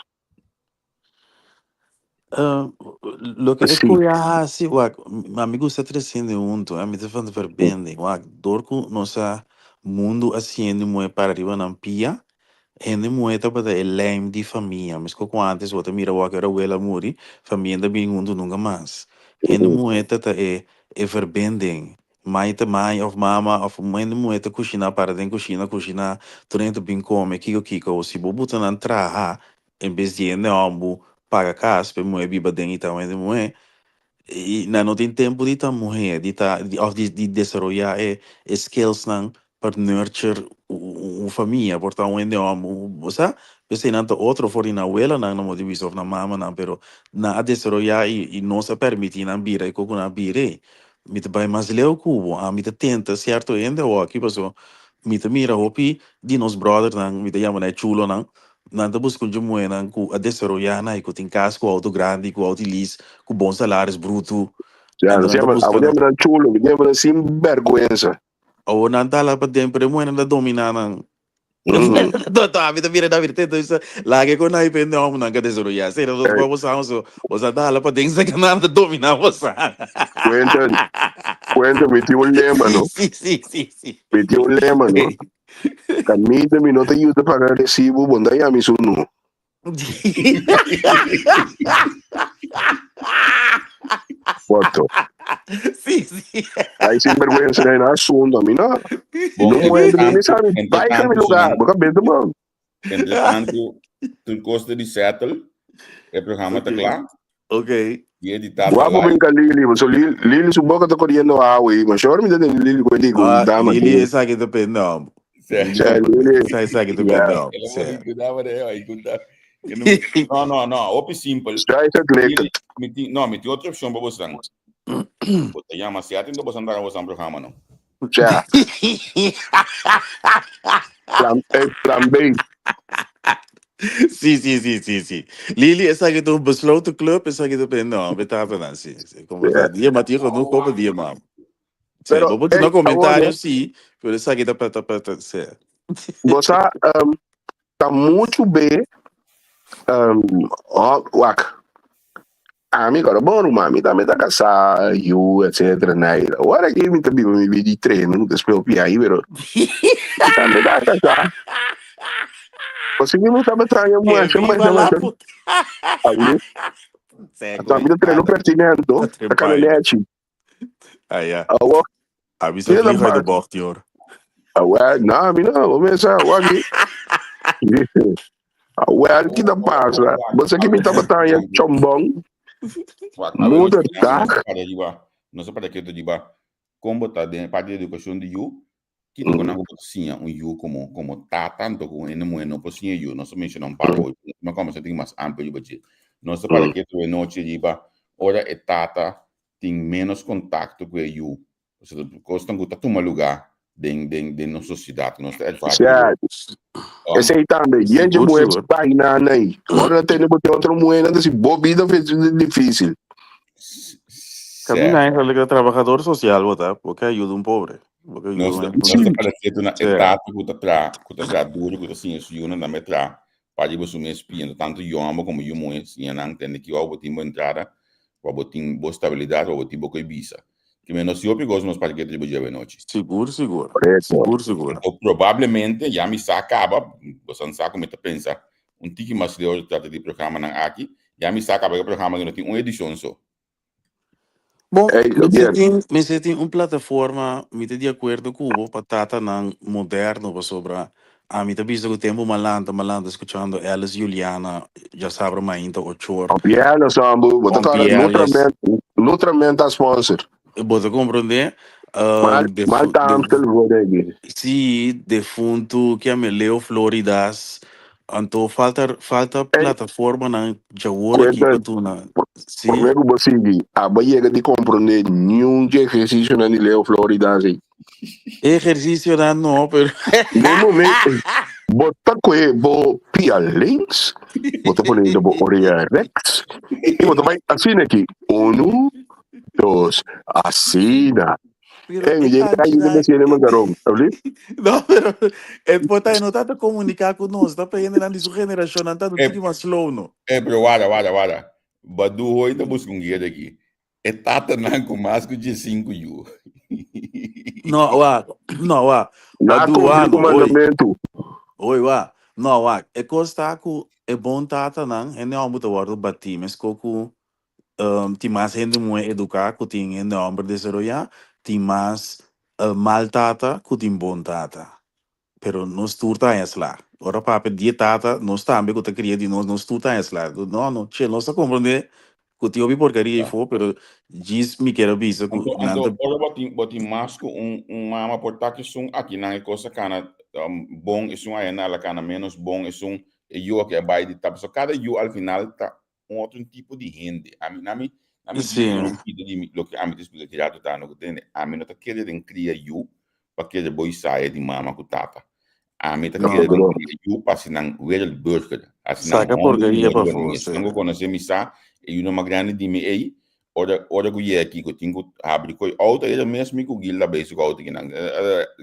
[SPEAKER 4] Loke e koe a hasi, wak, mi gusta trese hende huntu, mi ta van de verbinding, wak, dor ku nos a mundu a siña hende muhé para riba nan pia, hende muhé tabata e lijm di famia, meskos ku antes bo ta mira wak ora wela muri, famia no ta bini huntu nunka mas, hende muhé ta ta e e verbinding, Mai ta mai of mama of un hende muhe ta kushina para den kushina kushina tur hende ta bin kome kiko kiko si bo buta nan traha en bes di hende hombu paga kas pa e muhe biba den i ta un hende muhe i nan no tin tempu di ta muhe di ta of di desaroya e skills nan pa nurture un famia por ta un hende homber bo sa p'esei nan ta otro for di nan welanan nan por bisa of nan mamanan pero nan a desaroya y nos a permiti nan bira e koku nan a bira ei mi ta bai mas leu ku bo ami ta tenta cierto hende awoki paso mi ta mira hopi di nos brothernan mi ta yama nan e chulonan nan ta buska un dje muhernan ku a desaroya nan y ku tin kas ku auto grandi ku auto lease ku bon salaris bruto
[SPEAKER 2] Ya,
[SPEAKER 4] anto nan ta
[SPEAKER 2] abo
[SPEAKER 4] buska
[SPEAKER 2] ta yama nan chulo, mi ta yama nan sinberguensa.
[SPEAKER 4] Awor nan ta la paden, pero e muhernan ta dominá nan. Ta mi ta mira David te entonces laga con ahí pende hombre nan ka desaroyá. Sí, nosotros vamos a so, o sea, ta la paden se nan ta dominá bosa.
[SPEAKER 2] Cuenta, cuenta, mi tin un lema, no?
[SPEAKER 4] Sí, sí, sí, sí.
[SPEAKER 2] Mi tin un lema, no? Caminda mi no ta yuda paga recibo, bon da yami su no. Foto.
[SPEAKER 4] Sí, sí.
[SPEAKER 2] Ay, sinvergüenza na asunto, a mí no.
[SPEAKER 3] Bom,
[SPEAKER 2] No
[SPEAKER 3] entre
[SPEAKER 2] muerde, ni
[SPEAKER 3] tanto,
[SPEAKER 2] sabe,
[SPEAKER 3] entre
[SPEAKER 2] vai
[SPEAKER 3] tanto,
[SPEAKER 2] mi lugar,
[SPEAKER 3] Sunan,
[SPEAKER 2] boca benta man.
[SPEAKER 3] entre tanto, tur kos ta di settle, e programa ta
[SPEAKER 4] Ok.
[SPEAKER 3] kla,
[SPEAKER 4] Ok.
[SPEAKER 3] Dia di tata
[SPEAKER 2] Guapo
[SPEAKER 3] live.
[SPEAKER 2] brinca Lili, so Lili, Lili su boca ta corriendo agua y mejor mi tende Lili cuenta con
[SPEAKER 4] Ah,
[SPEAKER 2] dama.
[SPEAKER 4] Lili esaki ta pende hombre.
[SPEAKER 3] Sí.
[SPEAKER 2] Cioè, Lili,
[SPEAKER 4] Esaki ta
[SPEAKER 2] Yeah.
[SPEAKER 4] pende hombre. Sí.
[SPEAKER 3] No, no, no, hopi simpel.
[SPEAKER 2] Zij het lekker.
[SPEAKER 3] Mi tin, no, mi tin otro opcion pa bosan. Bo ta yama si atin bosan dara bosan programa no.
[SPEAKER 2] Ja, plan, plan B.
[SPEAKER 4] Sí, sí, sí, sí, sí. Lili, esaki ta un besloten club, esaki ta pende hombre, tata nan, sí. sí. Como
[SPEAKER 2] Yeah.
[SPEAKER 4] dia ma tin genoeg kopen dia ma. Sí,
[SPEAKER 2] Pero,
[SPEAKER 4] bo por
[SPEAKER 2] hey,
[SPEAKER 4] duna comentario,
[SPEAKER 2] awor,
[SPEAKER 4] sí, pero esaki ta pa, ta pa, ta, sí.
[SPEAKER 2] Bosa, ta mucho be, oh, wak. Ami kòrda bon ruman, mi tambe ta kasá, yu, etcetera, nai. Ora aki mi ta biba mi bida di treno, mi ta speel piai, pero mi tambe ta kasá. Pasobra mi tabata traña
[SPEAKER 4] Que
[SPEAKER 2] masha,
[SPEAKER 4] viva
[SPEAKER 2] masha,
[SPEAKER 4] la
[SPEAKER 2] masha.
[SPEAKER 4] puta.
[SPEAKER 2] Ami,
[SPEAKER 4] Seco,
[SPEAKER 2] ami ta treno pertinento, ta kana lechi.
[SPEAKER 4] Ah, ja.
[SPEAKER 2] Awor,
[SPEAKER 4] Ami sa
[SPEAKER 2] kiko ta
[SPEAKER 4] vlieg uit de
[SPEAKER 2] pasa?
[SPEAKER 4] bocht, joh.
[SPEAKER 2] Awor, no, ami no, bo mesa, awor aki. Awor, ki ta pasa? Bo sa ki mi tabata haña chombon? Moederdag.
[SPEAKER 3] Nos a para ketu riba kon bo ta den parti di edukashon di yu, kiko ku nan bo ta siña un yu komo komo tata anto ku un hende muhé no por siña yu. Nos a menshoná un par hopi, nos a kòmbersá tin mas amplio riba dje. Nos a para ketu e nochi riba ora e tata tin ménos kontakto ku e yu. Pasobra kosnan ku ta tuma lugá den den den nos sosiedat nos ta ervaar
[SPEAKER 2] Sea, esei tambe, yentje
[SPEAKER 4] Sigur,
[SPEAKER 2] muhé
[SPEAKER 4] sigur.
[SPEAKER 2] página nei. Ora tene bo tin otro muhé nan ta si bo bida fe difícil.
[SPEAKER 4] Camina eigenlijk ta trabajador social bo ta, bo ke ayuda un pobre. Bo ke ayuda
[SPEAKER 3] Nos
[SPEAKER 4] un
[SPEAKER 3] ta
[SPEAKER 4] hende
[SPEAKER 3] nos ta para ketu na e
[SPEAKER 4] Sea.
[SPEAKER 3] tata ku ta tra ku ta tra duru ku ta siña su yunan tambe tra pa riba su mes pia. Tantu yu hòmber komo yu muhé siña nan tende ki ora bo tin bo entrada, pa bo tin bo stabilidat, pa bo tin bo koe bisa. Ke men nos si hopi kos nos parti ke tribu dje awenochi.
[SPEAKER 4] Sigur, sigur.
[SPEAKER 2] Correcto.
[SPEAKER 4] Sigur, sigur.
[SPEAKER 3] Anto probablemente ya mi sa kaba, boso sa ku mi ta pensa un tiki mas leu trata di programanan aki, ya mi sa kaba ku e programa aki no tin un edishon so.
[SPEAKER 4] Bon,
[SPEAKER 2] Ey,
[SPEAKER 4] mester
[SPEAKER 2] bien.
[SPEAKER 4] tin, mester tin un plataforma, mi ta di akuerdo ku bo, pa tatanan moderno, pasobra ami ta bisa ku tempu malanta, malanta skuchando Alice Juliana djasabra mainta ochor.
[SPEAKER 2] Piano sambu, bo ta kòrda
[SPEAKER 4] Piano,
[SPEAKER 2] Nutrament, Nutrament ta sponsor.
[SPEAKER 4] Bo ta komprondé?
[SPEAKER 2] Mal, mal
[SPEAKER 4] De,
[SPEAKER 2] Amstel bodegi.
[SPEAKER 4] sí, defuntu ke ame Leo Floridas. Anto falta falta
[SPEAKER 2] Ey,
[SPEAKER 4] plataformanan djawor aki
[SPEAKER 2] cuenta,
[SPEAKER 4] pa duna. Sí.
[SPEAKER 2] promé ku bo sigui, abo yega di komprondé niun dje ehersisionan di Leo Floridas ei.
[SPEAKER 4] Ehersisionan no, pero
[SPEAKER 2] Den momento, bo ta kohe bo pia links, bo ta pone bo orea rechts, i bo ta bai asina aki, unu, dos, asina.
[SPEAKER 4] Pero
[SPEAKER 2] Ey,
[SPEAKER 4] e
[SPEAKER 2] mi llega ahí
[SPEAKER 4] kanchinan
[SPEAKER 2] me tiene mangarón. ¿Sabes?
[SPEAKER 4] No, pero e por ta no ta comunica cu nos, ta pa hendenan di su generacion nan ta un
[SPEAKER 3] Eh,
[SPEAKER 4] tiki mas slow no.
[SPEAKER 3] eh, pero wara, wara, wara. Badu hoy ta busca un guia de aki. E tatanan ku mas ku 15 yu.
[SPEAKER 4] No, wa, no, wa.
[SPEAKER 2] Na
[SPEAKER 4] Badu
[SPEAKER 2] cumpli
[SPEAKER 4] wa
[SPEAKER 2] ku
[SPEAKER 4] no, oi.
[SPEAKER 2] mandamento.
[SPEAKER 4] Oi, wa. No, wa. E kos ta ku e bon tatanan, hende homber ta wordo batí, mesko ku tin mas hende muhé eduká ku tin hende hòmber desaroyá, tin mas mal tata ku tin bon tata. Pero nos tur ta haña sla. Ora papia di e tata, nos tambe ku ta kria di nos, nos tur ta haña sla. No, no, che, nos ta komprondé ku tin hopi porkeria ei for, pero djis mi kier a bisa ku
[SPEAKER 3] Anto,
[SPEAKER 4] nan ta
[SPEAKER 3] anto ora bo tin, bo tin mas ku un, un mama por ta ku esun akinan e kos a kana bon, esun ayana a kana ménos bon, esun e yu aki a bai di ta. Pasobra kada yu al final ta un otro un tipo di hende. Ami, na mi, na mi
[SPEAKER 4] Sí.
[SPEAKER 3] un poquito di mi, loke ami ta explica ki rato ta no ku tende. Ami no ta kere den cria yu pa kere boy saia di mama ku tata. Ami ta
[SPEAKER 4] No.
[SPEAKER 3] kere den cria yu pa hasi nan wereldburger, hasi nan
[SPEAKER 4] Saca
[SPEAKER 3] homber di
[SPEAKER 4] porqueria
[SPEAKER 3] muher
[SPEAKER 4] pa
[SPEAKER 3] riba nan.
[SPEAKER 4] afó,
[SPEAKER 3] Esnan
[SPEAKER 4] sí.
[SPEAKER 3] ku konosé mi sa, e yunan mas grandi di mi ei, ora, ora ku yega aki ku tin ku habri ku e auto, era mes mi ku Gil ta bezig ku auto kinan.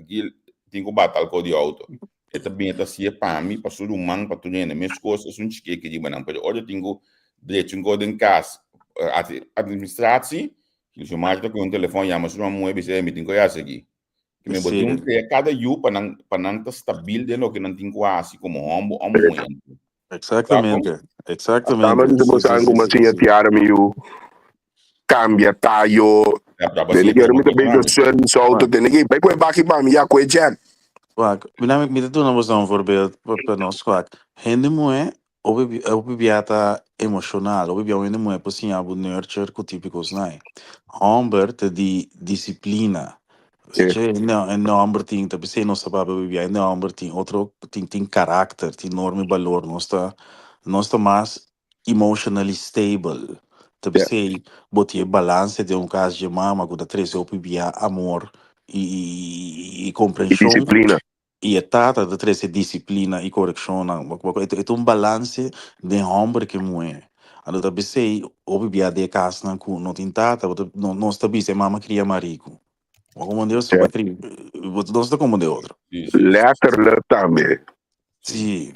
[SPEAKER 3] Gil tin ku bata alko di auto. E ta bini ta hasié pa mi, pa su ruman, pa tur hende. Meskos esun chikeke riba nan. Pero ora tin ku drecha un kos den kas, hasi administratie, su madre ta kohe un telefòn, yama su ruman muhé, bisa, ey, mi tin ku hasi aki. Ke men bo tin un krea kada yu pa nan, pa nan ta stabil den loke nan tin ku hasi komo hòmber òf muhé.
[SPEAKER 4] Exactamente,
[SPEAKER 2] Tama
[SPEAKER 4] exactamente.
[SPEAKER 2] di
[SPEAKER 4] Sí,
[SPEAKER 2] bo
[SPEAKER 4] sí,
[SPEAKER 2] san
[SPEAKER 4] sí,
[SPEAKER 2] kuma
[SPEAKER 4] sí,
[SPEAKER 2] siña
[SPEAKER 4] sí.
[SPEAKER 2] tiara mi yu cambia tayo.
[SPEAKER 3] Ya, ya,
[SPEAKER 2] Tene que mi ta bezig service auto
[SPEAKER 4] Wak,
[SPEAKER 2] tene que bai kue baki pa mi ya kue jack.
[SPEAKER 4] wak. Mi na mi ta duna boso un voorbeeld pa pa nos wak. Hende muhé hopi hopi bia ta emocional, hopi bia un hende muhé por siña bo nurture ku tipo kosnan. Hòmber ta di disiplina.
[SPEAKER 2] Sí.
[SPEAKER 4] Che, no, e hòmber tin, ta p'esei nos ta papia hopi bia, e hòmber tin otro, tin tin karakter, tin norma i balor, nos ta nos ta mas emotionally stable. Ta
[SPEAKER 2] Yeah.
[SPEAKER 4] p'esei bo tin e balanse den un kas dje mama ku ta trese hopi bia amor i i i
[SPEAKER 2] I
[SPEAKER 4] komprenshon
[SPEAKER 2] disiplina.
[SPEAKER 4] i e tata ta trese disiplina i korekshonnan. E ta un balanse den hòmber ku e muhé. Anto ta p'esei hopi bia den e kasnan ku no tin tata, bo ta nos ta bisa e mama kria mariku. Bo komo Dios
[SPEAKER 2] Yeah.
[SPEAKER 4] pa kria, bo nos ta komo de otro.
[SPEAKER 3] Sí, sí, sí.
[SPEAKER 2] Letterlijk tambe.
[SPEAKER 4] Sí.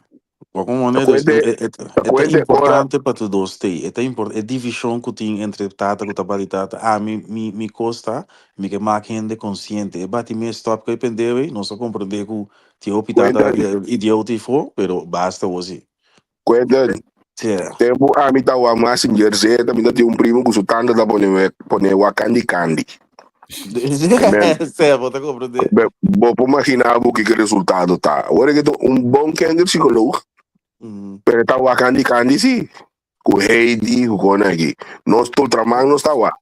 [SPEAKER 4] Bo komo ne, dus
[SPEAKER 2] Acuérdate,
[SPEAKER 4] e, e, e ta
[SPEAKER 2] acuérdate ora
[SPEAKER 4] importante pa tur dos tei. E ta impor, e divishon ku tin entre tata ku ta bati tata. Ah, mi, mi, mi kos ta, mi ke mak hende konsiente. E bati mes stop ku e pendeu ei, nos a komprendé ku tin hopi tata
[SPEAKER 2] Cuentan,
[SPEAKER 4] idioot ei fo, pero basta wou si.
[SPEAKER 2] cuentan.
[SPEAKER 4] Sí.
[SPEAKER 2] Tempo ami ta wak Mazinger Z, mi ta tin un primo ku su tanta ta pone pone wak kandi kandi. Amen.
[SPEAKER 4] Sí, bo ta komprendé.
[SPEAKER 2] Be, bo por imaginá bo kiko resultado ta. Awor ke ta un bon kinderpsycholoog, pero ta wak kandi kandi sí. Ku Heidi, ku kon aki. Nos Ultraman nos ta wak.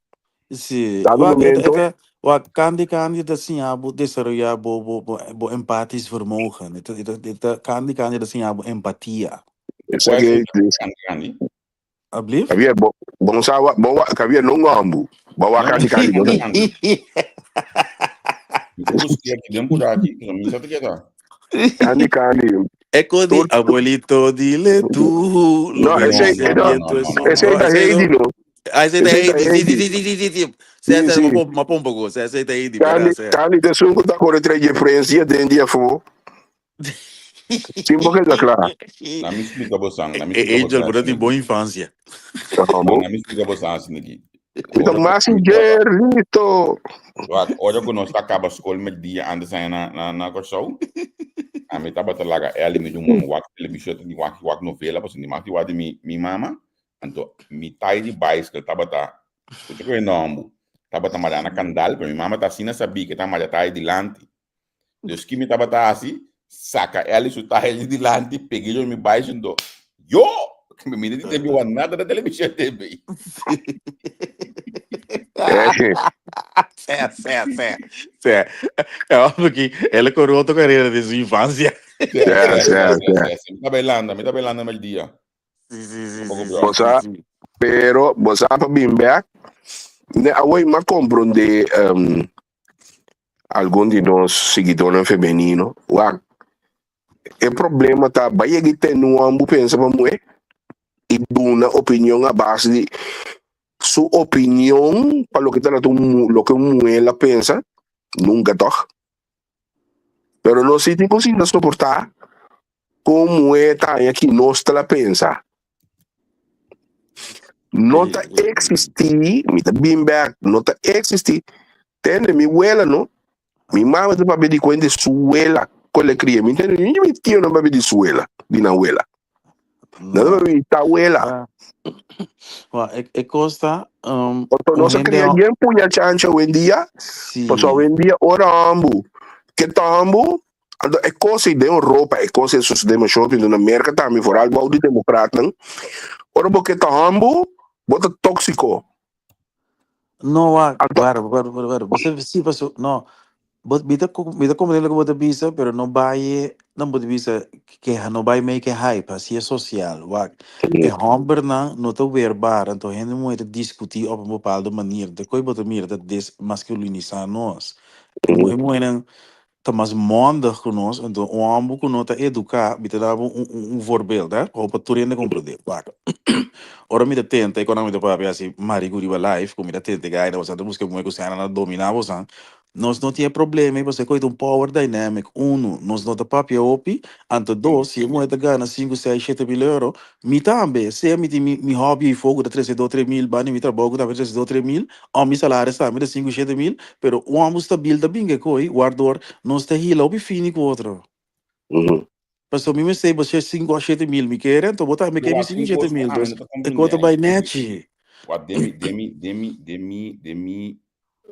[SPEAKER 4] Sí,
[SPEAKER 2] Dado
[SPEAKER 4] wak, e ta, e
[SPEAKER 2] momento,
[SPEAKER 4] ta, wak, kandi kandi ta siña bo desaroyá bo, bo, bo, bo empathisch vermogen. E ta, e ta, e ta, kandi kandi ta siña bo empatia.
[SPEAKER 3] Cuál
[SPEAKER 2] esaki
[SPEAKER 3] es
[SPEAKER 2] es,
[SPEAKER 3] Candy Candy?
[SPEAKER 4] Alblief?
[SPEAKER 2] Javier, bo, bo sa wa, bo wa, Javier, no ngombu. Bo wa
[SPEAKER 3] No,
[SPEAKER 2] kandi kandi, bo
[SPEAKER 3] Candy
[SPEAKER 2] sa.
[SPEAKER 3] Candy. Mi ta busca aquí den por aquí, pero mi sa te queda.
[SPEAKER 2] Kandi kandi.
[SPEAKER 4] Eco di
[SPEAKER 2] Tur,
[SPEAKER 4] abuelito, dile tú, lo
[SPEAKER 2] no,
[SPEAKER 4] que
[SPEAKER 2] ese,
[SPEAKER 4] dice el
[SPEAKER 2] no,
[SPEAKER 3] No, no,
[SPEAKER 4] viento
[SPEAKER 3] no,
[SPEAKER 4] es
[SPEAKER 3] no,
[SPEAKER 4] un...
[SPEAKER 2] ese
[SPEAKER 4] No,
[SPEAKER 2] ta
[SPEAKER 4] ese
[SPEAKER 2] Heidi,
[SPEAKER 4] no.
[SPEAKER 2] no.
[SPEAKER 4] Ah, ese ta
[SPEAKER 2] Ese ta
[SPEAKER 4] Heidi. Sí, sí,
[SPEAKER 2] Heidi.
[SPEAKER 4] sí, sí, sí, sí, sí. Sí,
[SPEAKER 2] Sí,
[SPEAKER 4] sí,
[SPEAKER 2] sí.
[SPEAKER 4] ma pompo go. Sí, ese ta Heidi, verdad,
[SPEAKER 2] Kandi,
[SPEAKER 4] sí.
[SPEAKER 2] kandi te sunku ta corre tre diferencia den dia fo. Sim, porque ta kla.
[SPEAKER 3] Laat me explicar você, laat me explicar
[SPEAKER 4] Angel,
[SPEAKER 3] você
[SPEAKER 4] bo tin
[SPEAKER 3] assim
[SPEAKER 4] bon
[SPEAKER 3] aqui.
[SPEAKER 4] infancia.
[SPEAKER 3] No,
[SPEAKER 2] Como?
[SPEAKER 3] laat me explicar você assim aqui.
[SPEAKER 2] Mi ta
[SPEAKER 3] Ora ku
[SPEAKER 2] Mazinger, listo.
[SPEAKER 3] Wak, ora ku nos ta kaba skol mèrdia antes aña na na na Kòrsou, ami tabata laga Ellie mi ruman wak televishon di wak wak novela pasobra mi mas wak di mi mi mama. Anto mi tai di baiskel tabata skucha ku e nòmber tabata mará na kandal pero mi mama ta asina sabí ku e ta mará tai dilanti. Dus ki mi tabata hasi? Saka Ellie su tahe di dilanti, peg'é yo mi bai anto yo! Mi no tin tempu wak nada na televishon tempu ei.
[SPEAKER 4] Sè, sè, sè, sè. É óbvio que ele correu outra carreira desde sua infância.
[SPEAKER 3] Sè,
[SPEAKER 2] Sè,
[SPEAKER 3] sè,
[SPEAKER 2] sè,
[SPEAKER 3] sè,
[SPEAKER 2] sè.
[SPEAKER 3] sè, sè. Mi ta bailando, mi ta bailando mel dia.
[SPEAKER 4] Sí, sí, sí,
[SPEAKER 3] Poco
[SPEAKER 4] sí,
[SPEAKER 3] peor.
[SPEAKER 4] sí,
[SPEAKER 2] Bo sa,
[SPEAKER 4] sí, sí.
[SPEAKER 2] pero bo sa pa bin bek, ne awor m'a komprondé um, algun di nos siguidónan femenino. Wak, e problema ta bai yega i tene un hòmber pensa pa muhé i duna opinion a base di su opinion pa loke ta trata un loke un muhé la pensa, nunka tòg. Pero nos si tin ku sinta soportá ku un muhé ta haña ki nos ta la pensa. No ta existí, mi ta bin bek, no ta existí. Tende, mi wela no, mi mama ta papia di kuenta di su wela ku el a kria. Mi tende, ni mi tio no papia di su wela, di nan wela. Nan ta
[SPEAKER 4] No.
[SPEAKER 2] papia di ta wela.
[SPEAKER 4] Ah. Wa, e, e kos ta, um,
[SPEAKER 2] Pasobra
[SPEAKER 4] un
[SPEAKER 2] nos a
[SPEAKER 4] hende
[SPEAKER 2] kria
[SPEAKER 4] ho-
[SPEAKER 2] yen puña chancha hoendia, pasobra
[SPEAKER 4] Sí.
[SPEAKER 2] hoendia ora hombu ke ta hombu, Anto e kos ei den Europa, e kos ei sosodé masha hopi, anto na Merka tambe, foral bou di demokratnan, ora bo ke ta humble, bo ta tóksiko.
[SPEAKER 4] No, wak,
[SPEAKER 2] Anto,
[SPEAKER 4] wara, wara, wara, wara. Bo sa si paso, no. Bo mi ta mi ta comprende loke bo ta bisa, pero no bai, no bo ta bisa ke no bai make e hype, hasi e social, wak. E hombernan no ta weerbaar, anto hende muhe ta diskutí op un bepaalde manier. De koi bo ta mira ta desmasculinisá nos. E e muhenan ta mas mondig ku nos, anto un hòmber ku no ta eduká, mi ta daba un un un voorbeeld hè, hopi pa tur hende komprendé. Wak, ora mi ta tenta, e kònan mi ta papia hasi mariku riba live, ku mi ta tenta e gaina, bosan ta buska muhé ku sena na dominá bosan, nos no tin e problema ei pasobra e koe ta un power dynamic, unu, nos no ta papia hopi, anto dos, si e muhé ta gana sinku, seis, shete mil euro, mi tambe, sea mi tin mi mi hòbi ei ku ta trese dos, tres mil, banda di mi trabou ku tambe ta trese dos, tres mil, Ò mi salaris tambe ta sinku shete mil, pero un hòmber stabil ta bin koi, wardor nos ta hila hopi fini ku otro. Pasobra mi mester bo shé sinku ò shete mil mi kere, anto bo tambe ke mi
[SPEAKER 3] Wak,
[SPEAKER 4] sinku
[SPEAKER 3] un
[SPEAKER 4] shete
[SPEAKER 3] kos ku
[SPEAKER 4] mil,
[SPEAKER 3] ami
[SPEAKER 4] dus
[SPEAKER 3] no ta
[SPEAKER 4] e
[SPEAKER 3] komprendé
[SPEAKER 4] kos ta bai
[SPEAKER 3] ainda.
[SPEAKER 4] nèchi.
[SPEAKER 3] Wak, den mi, den mi, den mi, den mi, den mi,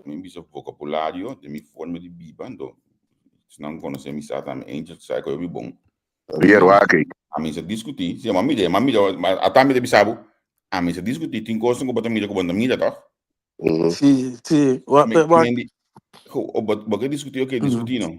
[SPEAKER 3] mi bisa vokabulario, den mi forma di biba, anto esnan ku konosé mi sa tambe, Angel sa ku hopi bon.
[SPEAKER 2] Rier wak ei.
[SPEAKER 3] Ami sa diskutí, si, m'a mira, m'a mira, ata mi ta bisa bo, ami sa diskutí, tin kosnan ku bo ta mira ku bo no ta mira tòg?
[SPEAKER 4] Sí, sí. Wa,
[SPEAKER 3] Me,
[SPEAKER 4] pe, wa.
[SPEAKER 3] me, go, bo, bo ke diskutí, oké, diskutí no.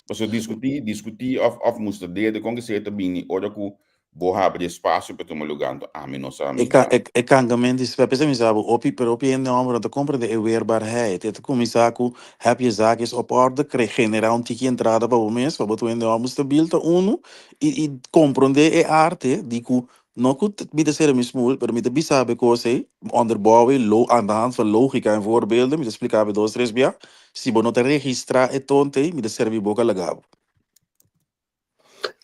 [SPEAKER 3] Paso diskutí, diskutí of, of mustra dedo, kon ke sea ta bini, ora ku bo habri espasio pa tuma lugá, anto ami no sa,
[SPEAKER 4] E
[SPEAKER 3] mi
[SPEAKER 4] ka,
[SPEAKER 3] sa.
[SPEAKER 4] e, e kankamento di spè, p'esei mi sa bo, hopi, pero hopi hende hòmber no ta komprendé e weerbaarheid. E ta kuminsá ku heb je zaakjes op orde, kre generá un tiki entrada pa bo mes, pa bo ta un hende hòmber stabil ta unu, i, i komprendé e arte di ku No ku mi ta sera mi smoel, pero mi ta bisa bo e kos ei, onderbouw e lo aan de hand van logika en voorbeelden, mi ta splika bo dos tres bia, si bo no ta registra e tonte ei, mi ta sera mi boka laga bo.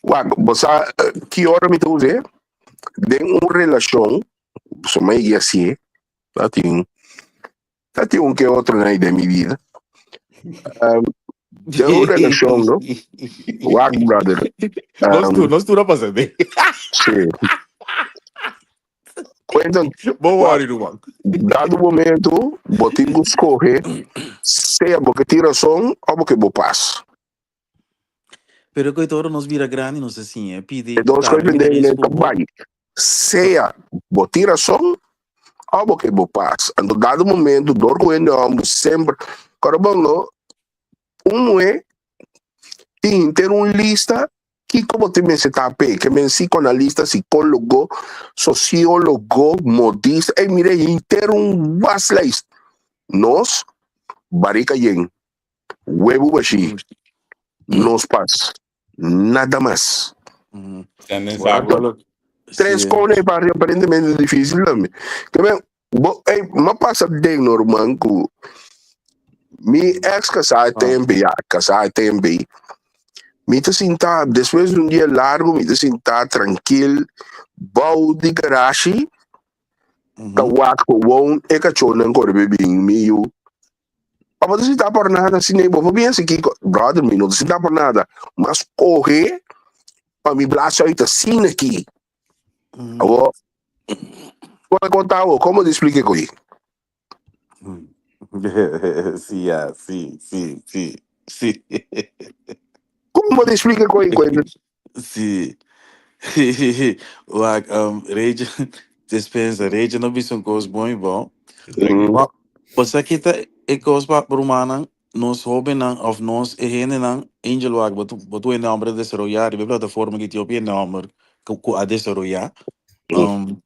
[SPEAKER 2] Wak, bo sa ki ora mi ta us'é? Den un relashon, pasobra mi a yega hasié, ta tin Ta tin un ke otro nai den mi vida. Um, den un relacion, no? Wak, brother.
[SPEAKER 4] Nos
[SPEAKER 2] Um,
[SPEAKER 4] tur, nos tur a pasa den.
[SPEAKER 2] sí. Cuenta,
[SPEAKER 4] Bo
[SPEAKER 2] wak,
[SPEAKER 4] worry, ruman.
[SPEAKER 2] dado momento, bo tin ku scoge, sea bo ke tin razón o bo ke bo pas.
[SPEAKER 4] Pero koe ora nos bira grandi nos ta siña pidi
[SPEAKER 2] E dos
[SPEAKER 4] tambe
[SPEAKER 2] koe
[SPEAKER 4] mi ta
[SPEAKER 2] pendente
[SPEAKER 4] reis
[SPEAKER 2] ta
[SPEAKER 4] ku bo.
[SPEAKER 2] bai. Sea bo tin razón o bo ke bo pas. Anto dado momento dor ku hende homber semper kòrda bon no, un muhé tin henter un lista kiko bo tin mester ta p'e, ke men psicoanalista, psicólogo, sociólogo, modista, ey mira henter un waslijst. Nos barika yen. Webu bashí, nos pas, nada mas.
[SPEAKER 3] Senden saco.
[SPEAKER 2] Tres kone e barrio aparentemente difícil tambe. Ke men, bo, ey, ma pasa den no ruman ku mi ex kasá e tempe, ya, kasá e tempe, mi ta sinta, despues di un dia largo, mi ta sinta trankil bou di garashi. Ta wak gewoon e kachónan kore be bin mi yu. Abo ta sinta por nada si bo por bien si kiko. Brother, mi no ta sinta por nada. Mas kohe pa mi blaas uit asina aki. Abo, kon e konta abo? Komo di splika e koe?
[SPEAKER 4] Sí, ya, sí, sí, sí, sí.
[SPEAKER 2] Komo di splika e koe?
[SPEAKER 4] Sí. Wak, um, Rachel, dispensa, Rachel no bisa un kos bon i bon. Ma, Bo sa kita e kos pa rumannan, nos hóbennan òf nos e hendenan, Angel wak, bo tu, bo tu hende hòmber a desaroyá riba e plataforma ki tin hopi hende hòmber ku, ku a desaroyá. Um,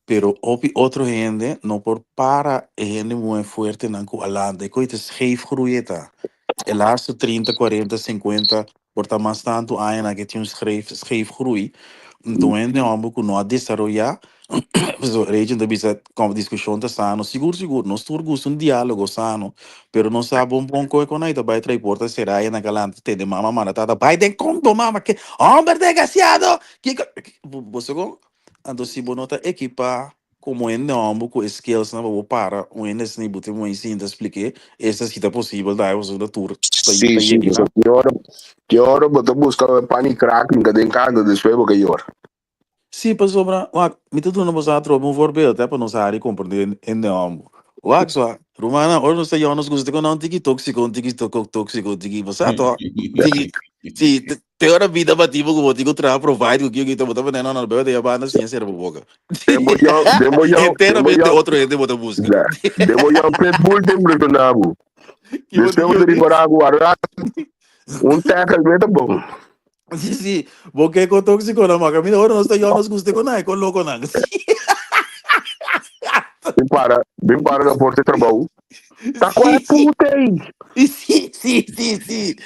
[SPEAKER 4] pero hopi otro hende no por para e hende muhé fuertenan ku a lanta. E koe ta scheef groeien ta. E laatste 30, 40, 50, por ta mas tantu añanan ke tin un schreef, scheef groei. Anto hende hòmber ku no a desaroyá, pasobra Rachel ta bisa kom diskushon ta sano. Sigur, sigur, nos tur gusta un diálogo sano, pero nos sa bon bon koe kon nan ta bai trae porta será i nan ka lanta tende mama manda tata bai den konto mama ke hòmber desgrasiado! Kiko, bo sa kon? Anto si bo no ta ekipá komo hende hòmber ku e skillsnan pa bo para un hende asina i bo tin mooi sinta splik'é, esta si ta posibel ta pasobra tur ta
[SPEAKER 2] Sí,
[SPEAKER 4] ta
[SPEAKER 2] sí,
[SPEAKER 4] yega
[SPEAKER 2] pasobra ki ora, ki ora bo ta buska pan i krak hinka den kanta despues bo ka yora.
[SPEAKER 4] Sí, pasobra, wak, mi ta duna boso atrobe un voorbeeld, hè, pa nos hari komprendé hende hòmber. Wak, swa, rumannan, ora nos ta yòn nos gusta ku nan un tiki tóksiko, un tiki tóksiko, un tiki, bo sa tòg? Tiki, sí, Te ora bida bati bo ku bo tin ku traha provide ku kiko kiko bo ta pone no no bebe ta banda siña sera bo boka.
[SPEAKER 2] Den bo yon, den bo yon, den bo
[SPEAKER 4] Enteramente
[SPEAKER 2] yon,
[SPEAKER 4] otro hende bo ta buska.
[SPEAKER 2] ja, den bo yon pitbull ta impresiona bo.
[SPEAKER 4] Ki bo
[SPEAKER 2] Despues
[SPEAKER 4] tin
[SPEAKER 2] bo ta
[SPEAKER 4] ki
[SPEAKER 2] ripara ku arra un tackle me ta bon.
[SPEAKER 4] Sí, sí. Bo ke ko tóxico na maka. Mira, ora nos ta yon nos gusta ko na ko loko nan.
[SPEAKER 2] Bin para, bin para na porta di trabou. Ta kua e puta ei?
[SPEAKER 4] Sí, sí, sí, sí.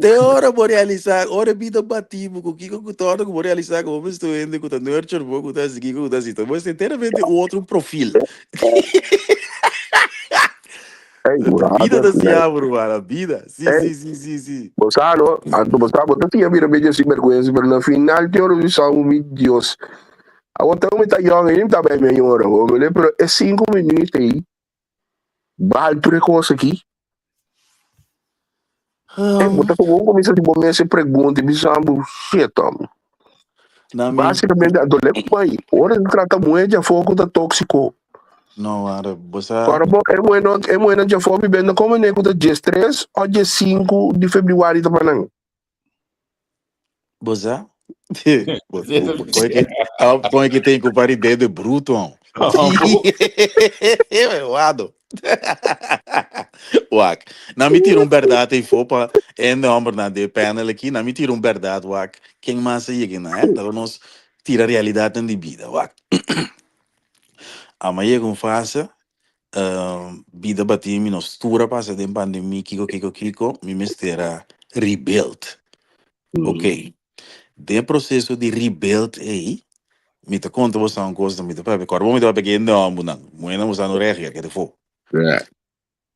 [SPEAKER 4] Te ora bo realisá, ora e bida bati bo ku kiko ku torna ku bo realisá ku bo mester un hende ku ta nurture bo, ku ta hasi kiko ku ta hasi. Bo mester enteramente un otro profil.
[SPEAKER 2] Ei,
[SPEAKER 4] Bida
[SPEAKER 2] brother,
[SPEAKER 4] ta
[SPEAKER 2] nee.
[SPEAKER 4] siña bo, ruman, bida. Sí,
[SPEAKER 2] Ei,
[SPEAKER 4] sí, sí, sí, sí.
[SPEAKER 2] bo sa no, anto bo sa bo ta siña bira medio sinvergüenza, pero na final te ora bisa bo, mi Dios. Awor ta mi ta yòn, ei mi ta bai medio ora, hombre, pero e 5 minuut ei, Bal tur e kos aki. E bo ta gewoon kuminsá di bo mes e pregunta i bisa bo, shit hòm.
[SPEAKER 4] Na mi,
[SPEAKER 2] Básikamente anto lek bai, ora di trata muhé djafó ku ta tóksiko.
[SPEAKER 4] no, wara, bo sa,
[SPEAKER 2] Ora bo e muhé no e muhénan djafó bibendo komo ne ku ta 13 òf 15 di febrüari ta pa nan.
[SPEAKER 4] Bo sa? Bo, bo, bo, kon ke, ah, kon ke tem ku pari dedo bruto, hom. Wado. Wak. Na mi tira un berdad ei fo pa en de homber na de panel aki. Na mi tira un berdad wak. Ken mas a yega na, eh? Laga nos tira realidadnan di bida, wak. Ama yega un fase, bida bati mi nos tur a pasa den pandemia kiko kiko kiko mi mester a rebuild. Ok, den proceso di rebuild ei mi ta konta boso un kos mi ta papia kòrda bo mi ta papia ku hende hòmbernan muhénan boso no reageer keda fo.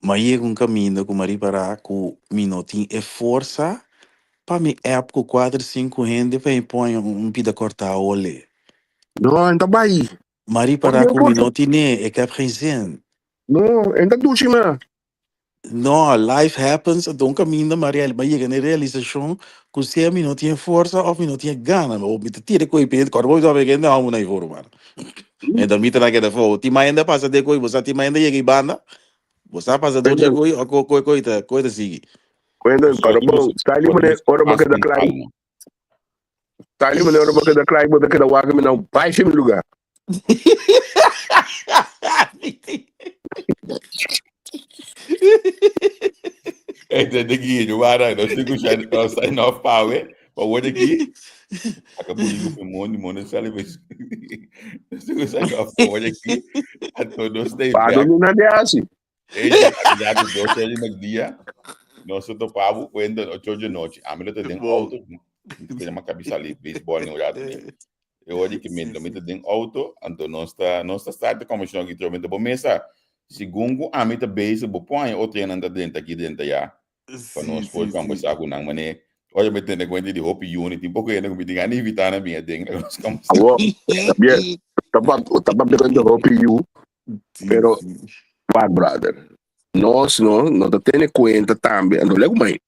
[SPEAKER 4] Mi a yega un kaminda ku mi a ripará ku mi no tin e forsa pa mi app ku kuater sinku hende pa mi pon un pida kòrtá ole.
[SPEAKER 2] No, en ta bai.
[SPEAKER 4] Mi a ripará ku mi no tine, ik heb geen zin.
[SPEAKER 2] No, en ta dushi ma.
[SPEAKER 4] No, life happens, anto un kaminda mi a real, mi a yega na e realisashon ku sea mi no tin e forsa òf mi no tin e gana, o mi ta tira e koe p'e, kòrda bo mi tabata kende hòmber na e for ruman. Enton mi ta na keda afó, tin mai hende a pasa den koe, bo sa tin mai hende a yega e banda, bo sa pasa dor dje koe, òf koe koe ta koe ta sigui.
[SPEAKER 2] Wendel, kòrda bo, style manera ora bo keda kla. Tali manera ora bo keda kla i bo ta keda wak mi nan bai fi mi lugar.
[SPEAKER 3] Este de Guillo, wara, no sé que no sign off pawe, pa word aqui. Acabou de ir mundo, mundo sale mas. No sé que sign off pa word aqui. A todos stay
[SPEAKER 2] Pa
[SPEAKER 3] back.
[SPEAKER 2] do na de asi.
[SPEAKER 3] Ei, ya ku dos ora di merdia, nos ta topa bo kuenta ocho di nochi. Ami lo ta den
[SPEAKER 4] Bo.
[SPEAKER 3] auto, te llama kabi sali baseball ni un rato ni. E ora di que mi lo mi ta den auto, anto nos ta nos ta start de conversación aki trobe. Bo mesa, segun ku ami ta bezig, bo por haña otro hendenan ta drenta aki drenta ya, pa
[SPEAKER 4] Sí,
[SPEAKER 3] nos por
[SPEAKER 4] sí, sí.
[SPEAKER 3] conversa ku nan mane. Ora mi tene kuenta di hopi yuni, tin poko hende ku mi tin gana invita nan bin aden, nos conversa.
[SPEAKER 2] Awor, bien, ta pa ta papia kuenta hopi yu. Pero, wak brother, nos no, no ta tene cuenta tambe, anto legu mai.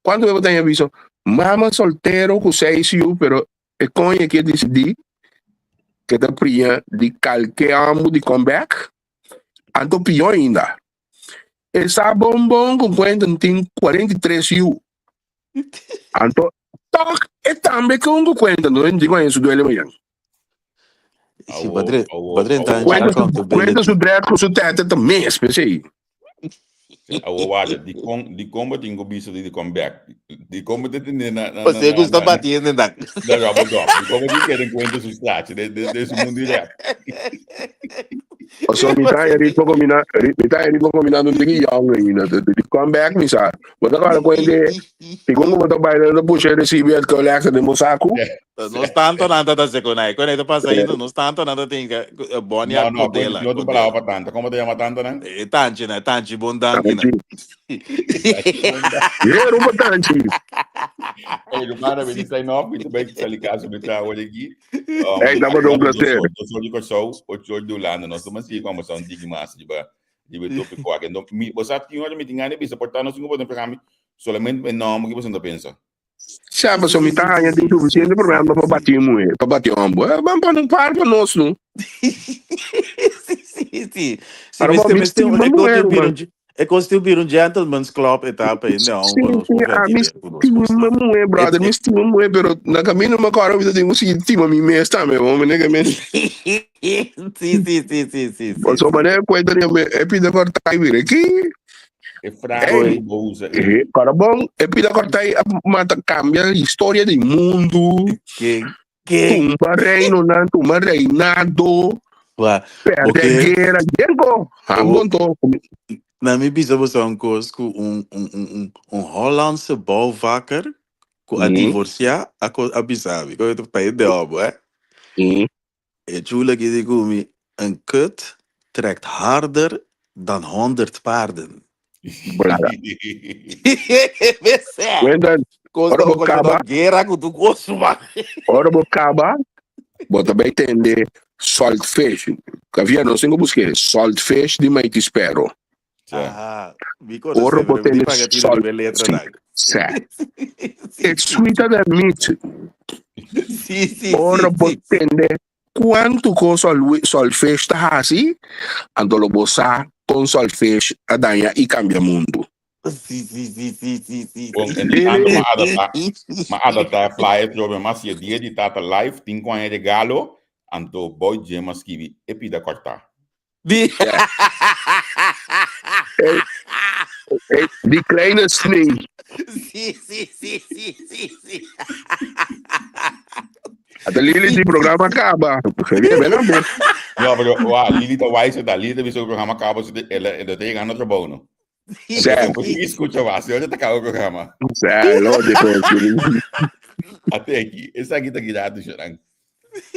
[SPEAKER 2] Cuanto bes bo ta aviso, mama soltero cu seis yu, pero e coño ke decidi ke ta priña di kalke ambu di come back, anto pió ainda. E sa bon bon cu Quentin tin 43 yu. Anto toch e tambe con cu Quentin, no digo en su duele mañan.
[SPEAKER 4] Si, badre, badre entra en
[SPEAKER 2] accountability. Cuenta su dread cu su tete ta mes, pensei.
[SPEAKER 3] Awo wada, di con, di con bo tin cu bisa di come back? Di con bo te tende na na
[SPEAKER 4] na na gusta batiendo na.
[SPEAKER 3] Na rubber dog. Di con bo tin keda en cuenta su straatje de de de su mundo di rap.
[SPEAKER 2] Paso mi ta en ritmo combina, mi ta en ritmo combinando un tiki young ainda. Di come back mi sa. Bo ta kòrda kuente, segun ku bo ta baila ta pusha e resibo i kolekta den bo saku?
[SPEAKER 4] Nos tanto nan ta ta sekonai. Kon ta pasa ainda, nos tanto nan ta tinka Bonnie a
[SPEAKER 3] No, no,
[SPEAKER 4] kodela.
[SPEAKER 3] no tin palabra pa tanta. Komo ta yama tanta nan?
[SPEAKER 4] E tanchi na, tanchi bon danki na.
[SPEAKER 2] Ye rumba tanchi.
[SPEAKER 3] Hey, Romana, we sign off. We bai sali kaso mi tra hoor aqui.
[SPEAKER 2] Hey, tabata un placer.
[SPEAKER 3] Dos or di Kòrsou, ocho or di Hulanda. Nos ta mas sigui kòmbersá un tiki mas riba riba e tópiko aki. Anto, mi, bo sa tin ora mi tin gana di bisa, por ta nos tin ku por ta mi solamente e nòmber ki boso ta pensa.
[SPEAKER 2] Sa, pasobra mi ta haña tin sufisiente problema pa bati un muhé, pa bati hòmber. Eh, ban pone un par pa nos, no?
[SPEAKER 4] Sí, sí, sí. Sí,
[SPEAKER 2] Pero bo,
[SPEAKER 4] mester,
[SPEAKER 2] mi
[SPEAKER 4] mester,
[SPEAKER 2] stima
[SPEAKER 4] e kos
[SPEAKER 2] muhé,
[SPEAKER 4] tin bira
[SPEAKER 2] ruman.
[SPEAKER 4] un, e kos tin bira un gentleman's club etapa ei, no,
[SPEAKER 2] Sí,
[SPEAKER 4] pa nos
[SPEAKER 2] sí,
[SPEAKER 4] por
[SPEAKER 2] ami
[SPEAKER 4] ventileer ku nos
[SPEAKER 2] stima
[SPEAKER 4] kosnan.
[SPEAKER 2] muhé,
[SPEAKER 4] E,
[SPEAKER 2] brother, mi
[SPEAKER 4] e,
[SPEAKER 2] stima muhé, pero na kaminda mi kòrda mi ta tin ku sigui stima mi mes tambe, bo mene ke mes.
[SPEAKER 4] Sí, sí, sí, sí, sí, sí,
[SPEAKER 2] Pasobra
[SPEAKER 4] sí.
[SPEAKER 2] manera kuenta di mi, e pida kòrta i bira ki.
[SPEAKER 3] E frase
[SPEAKER 2] Ey,
[SPEAKER 3] ku bo usa
[SPEAKER 2] eh,
[SPEAKER 3] ei.
[SPEAKER 2] kòrda bon, e pida kòrta i a mata kambia historia di mundu,
[SPEAKER 4] Ken, ken.
[SPEAKER 2] tumba reinonan, tumba reinado,
[SPEAKER 4] Wa, bo
[SPEAKER 2] pèrdè
[SPEAKER 4] ke,
[SPEAKER 2] guera, yenko.
[SPEAKER 4] bo,
[SPEAKER 2] Ambon to.
[SPEAKER 4] na mi bisa bo sa un kos ku un, un, un, un, un Hollandse bouwvakker ku a divorsiá a, ko- a bisa mi. Ko pa e de obo, eh. E chula ki di ku mi, Een kut trekt harder dan 100 paarden.
[SPEAKER 2] Brada.
[SPEAKER 4] Besé.
[SPEAKER 2] Wenda,
[SPEAKER 4] Kos
[SPEAKER 2] ora
[SPEAKER 4] ta
[SPEAKER 2] bo
[SPEAKER 4] kos
[SPEAKER 2] kaba,
[SPEAKER 4] ta guerra ku tu kos man.
[SPEAKER 2] ora bo kaba, bo ta bai tende saltfish. Kavia nos tin ku busk'é, saltfish di Mighty Sparrow.
[SPEAKER 4] Aha, mi
[SPEAKER 2] Ora
[SPEAKER 4] konosé,
[SPEAKER 2] bo
[SPEAKER 4] pero mi
[SPEAKER 2] tende
[SPEAKER 4] paga tino
[SPEAKER 2] salt,
[SPEAKER 4] riba e letra
[SPEAKER 2] sí,
[SPEAKER 4] nan.
[SPEAKER 2] sè.
[SPEAKER 4] Sí,
[SPEAKER 2] It's sweeter than meat.
[SPEAKER 4] sí, sí,
[SPEAKER 2] Ora
[SPEAKER 4] sí,
[SPEAKER 2] bo
[SPEAKER 4] sí.
[SPEAKER 2] tende Kuantu ku solfish ta hasi, anto lo bo sa kon solfish a daña i kambia mundu.
[SPEAKER 4] Sí, sí, sí, sí, sí, sí,
[SPEAKER 3] Bon,
[SPEAKER 4] sí.
[SPEAKER 3] entre tanto, m'a adaptá, m'a adaptá e flyer trobe, m'a hasi e dia di tata live, tin ku haña regalo, anto Boy Jim a skibi e pida kòrtá.
[SPEAKER 4] Di.
[SPEAKER 2] Ja. Hey, hey, die kleine snee.
[SPEAKER 4] Sí, sí, sí, sí, sí, sí.
[SPEAKER 2] Ata Lili di programa acaba. Seria ben amor.
[SPEAKER 3] No, pero wa, Lili ta wise ta. Lili ta visto programa acaba, so ela ela te llegando trabajo, no?
[SPEAKER 2] Zé.
[SPEAKER 3] Porque escucha wa, se te acaba o programa.
[SPEAKER 2] Zé, lo de
[SPEAKER 3] Até aqui, esse aqui tá guiado, Xerang.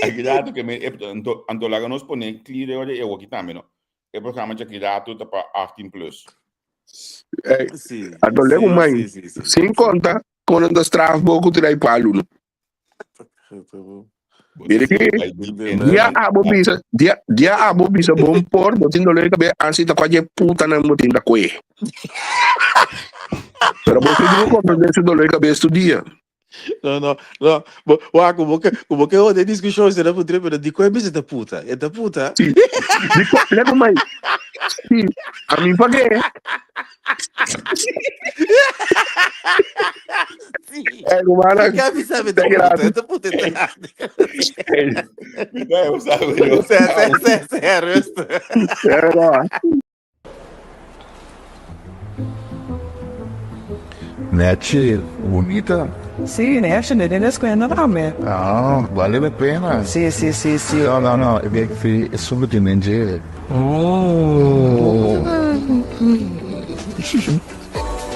[SPEAKER 3] Akirato ke me anto anto laga nos pone clear ora e aki tambe no. E programa de Akirato ta pa 18 plus.
[SPEAKER 2] Hey,
[SPEAKER 4] Sí,
[SPEAKER 2] anto lego
[SPEAKER 4] sí,
[SPEAKER 2] mai,
[SPEAKER 4] sí, sí, sí.
[SPEAKER 2] sin conta con anda straf bo ku tirai palu no. Mira ki dia abo bisa, dia dia abo bisa bon por, bo tin dolor de cabeza, ansi ta kwaje puta nan bo tin ta kwe. Pero bo tin ku comprender su dolor de cabeza tu dia.
[SPEAKER 4] No, no, no. Bo, wa, como que, como que de discussão será por pero di qual bisa ta puta? E ta puta.
[SPEAKER 2] Sí. Di ko, lego mai. Sí. A mi pa qué?
[SPEAKER 4] Sí.
[SPEAKER 2] Eh, humana.
[SPEAKER 4] Di que bisa ta puta? E ta puta.
[SPEAKER 3] Nee, we sabe,
[SPEAKER 4] Se, se, se, se, rustig.
[SPEAKER 2] Ja, no.
[SPEAKER 5] Nechi, bunita.
[SPEAKER 6] Sí, nechi, den den escuela tambe.
[SPEAKER 5] Ah, vale la pena.
[SPEAKER 6] Sí, sí, sí, sí.
[SPEAKER 5] No, no, no, e bek fi e solo tin den dje.
[SPEAKER 6] Oh.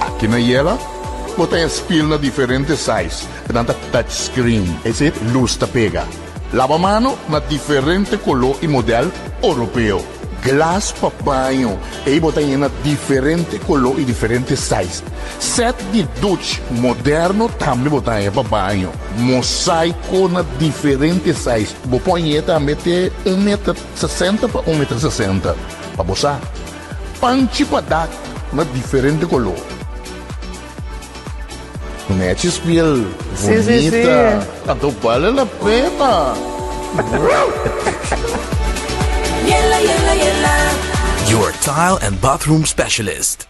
[SPEAKER 5] Aki na Yela, bo ta e spil na diferente size, nan ta touch screen, es decir, luz ta pega. Laba mano na diferente color y model Oropeo. Glas pa baño, ei bo ta yena diferente koló i diferente size. Sèt di duch moderno tambe bo ta haña pa baño. Mosaiko na diferente size. Bo por hañ'é tambe te un meter sesenta pa un meter sesenta, pa bo sa. Panchi pa dak na diferente koló. Nechi spiel bunita. Anto bale la pena.
[SPEAKER 1] Yela, yela, yela.
[SPEAKER 7] Your tile and bathroom specialist.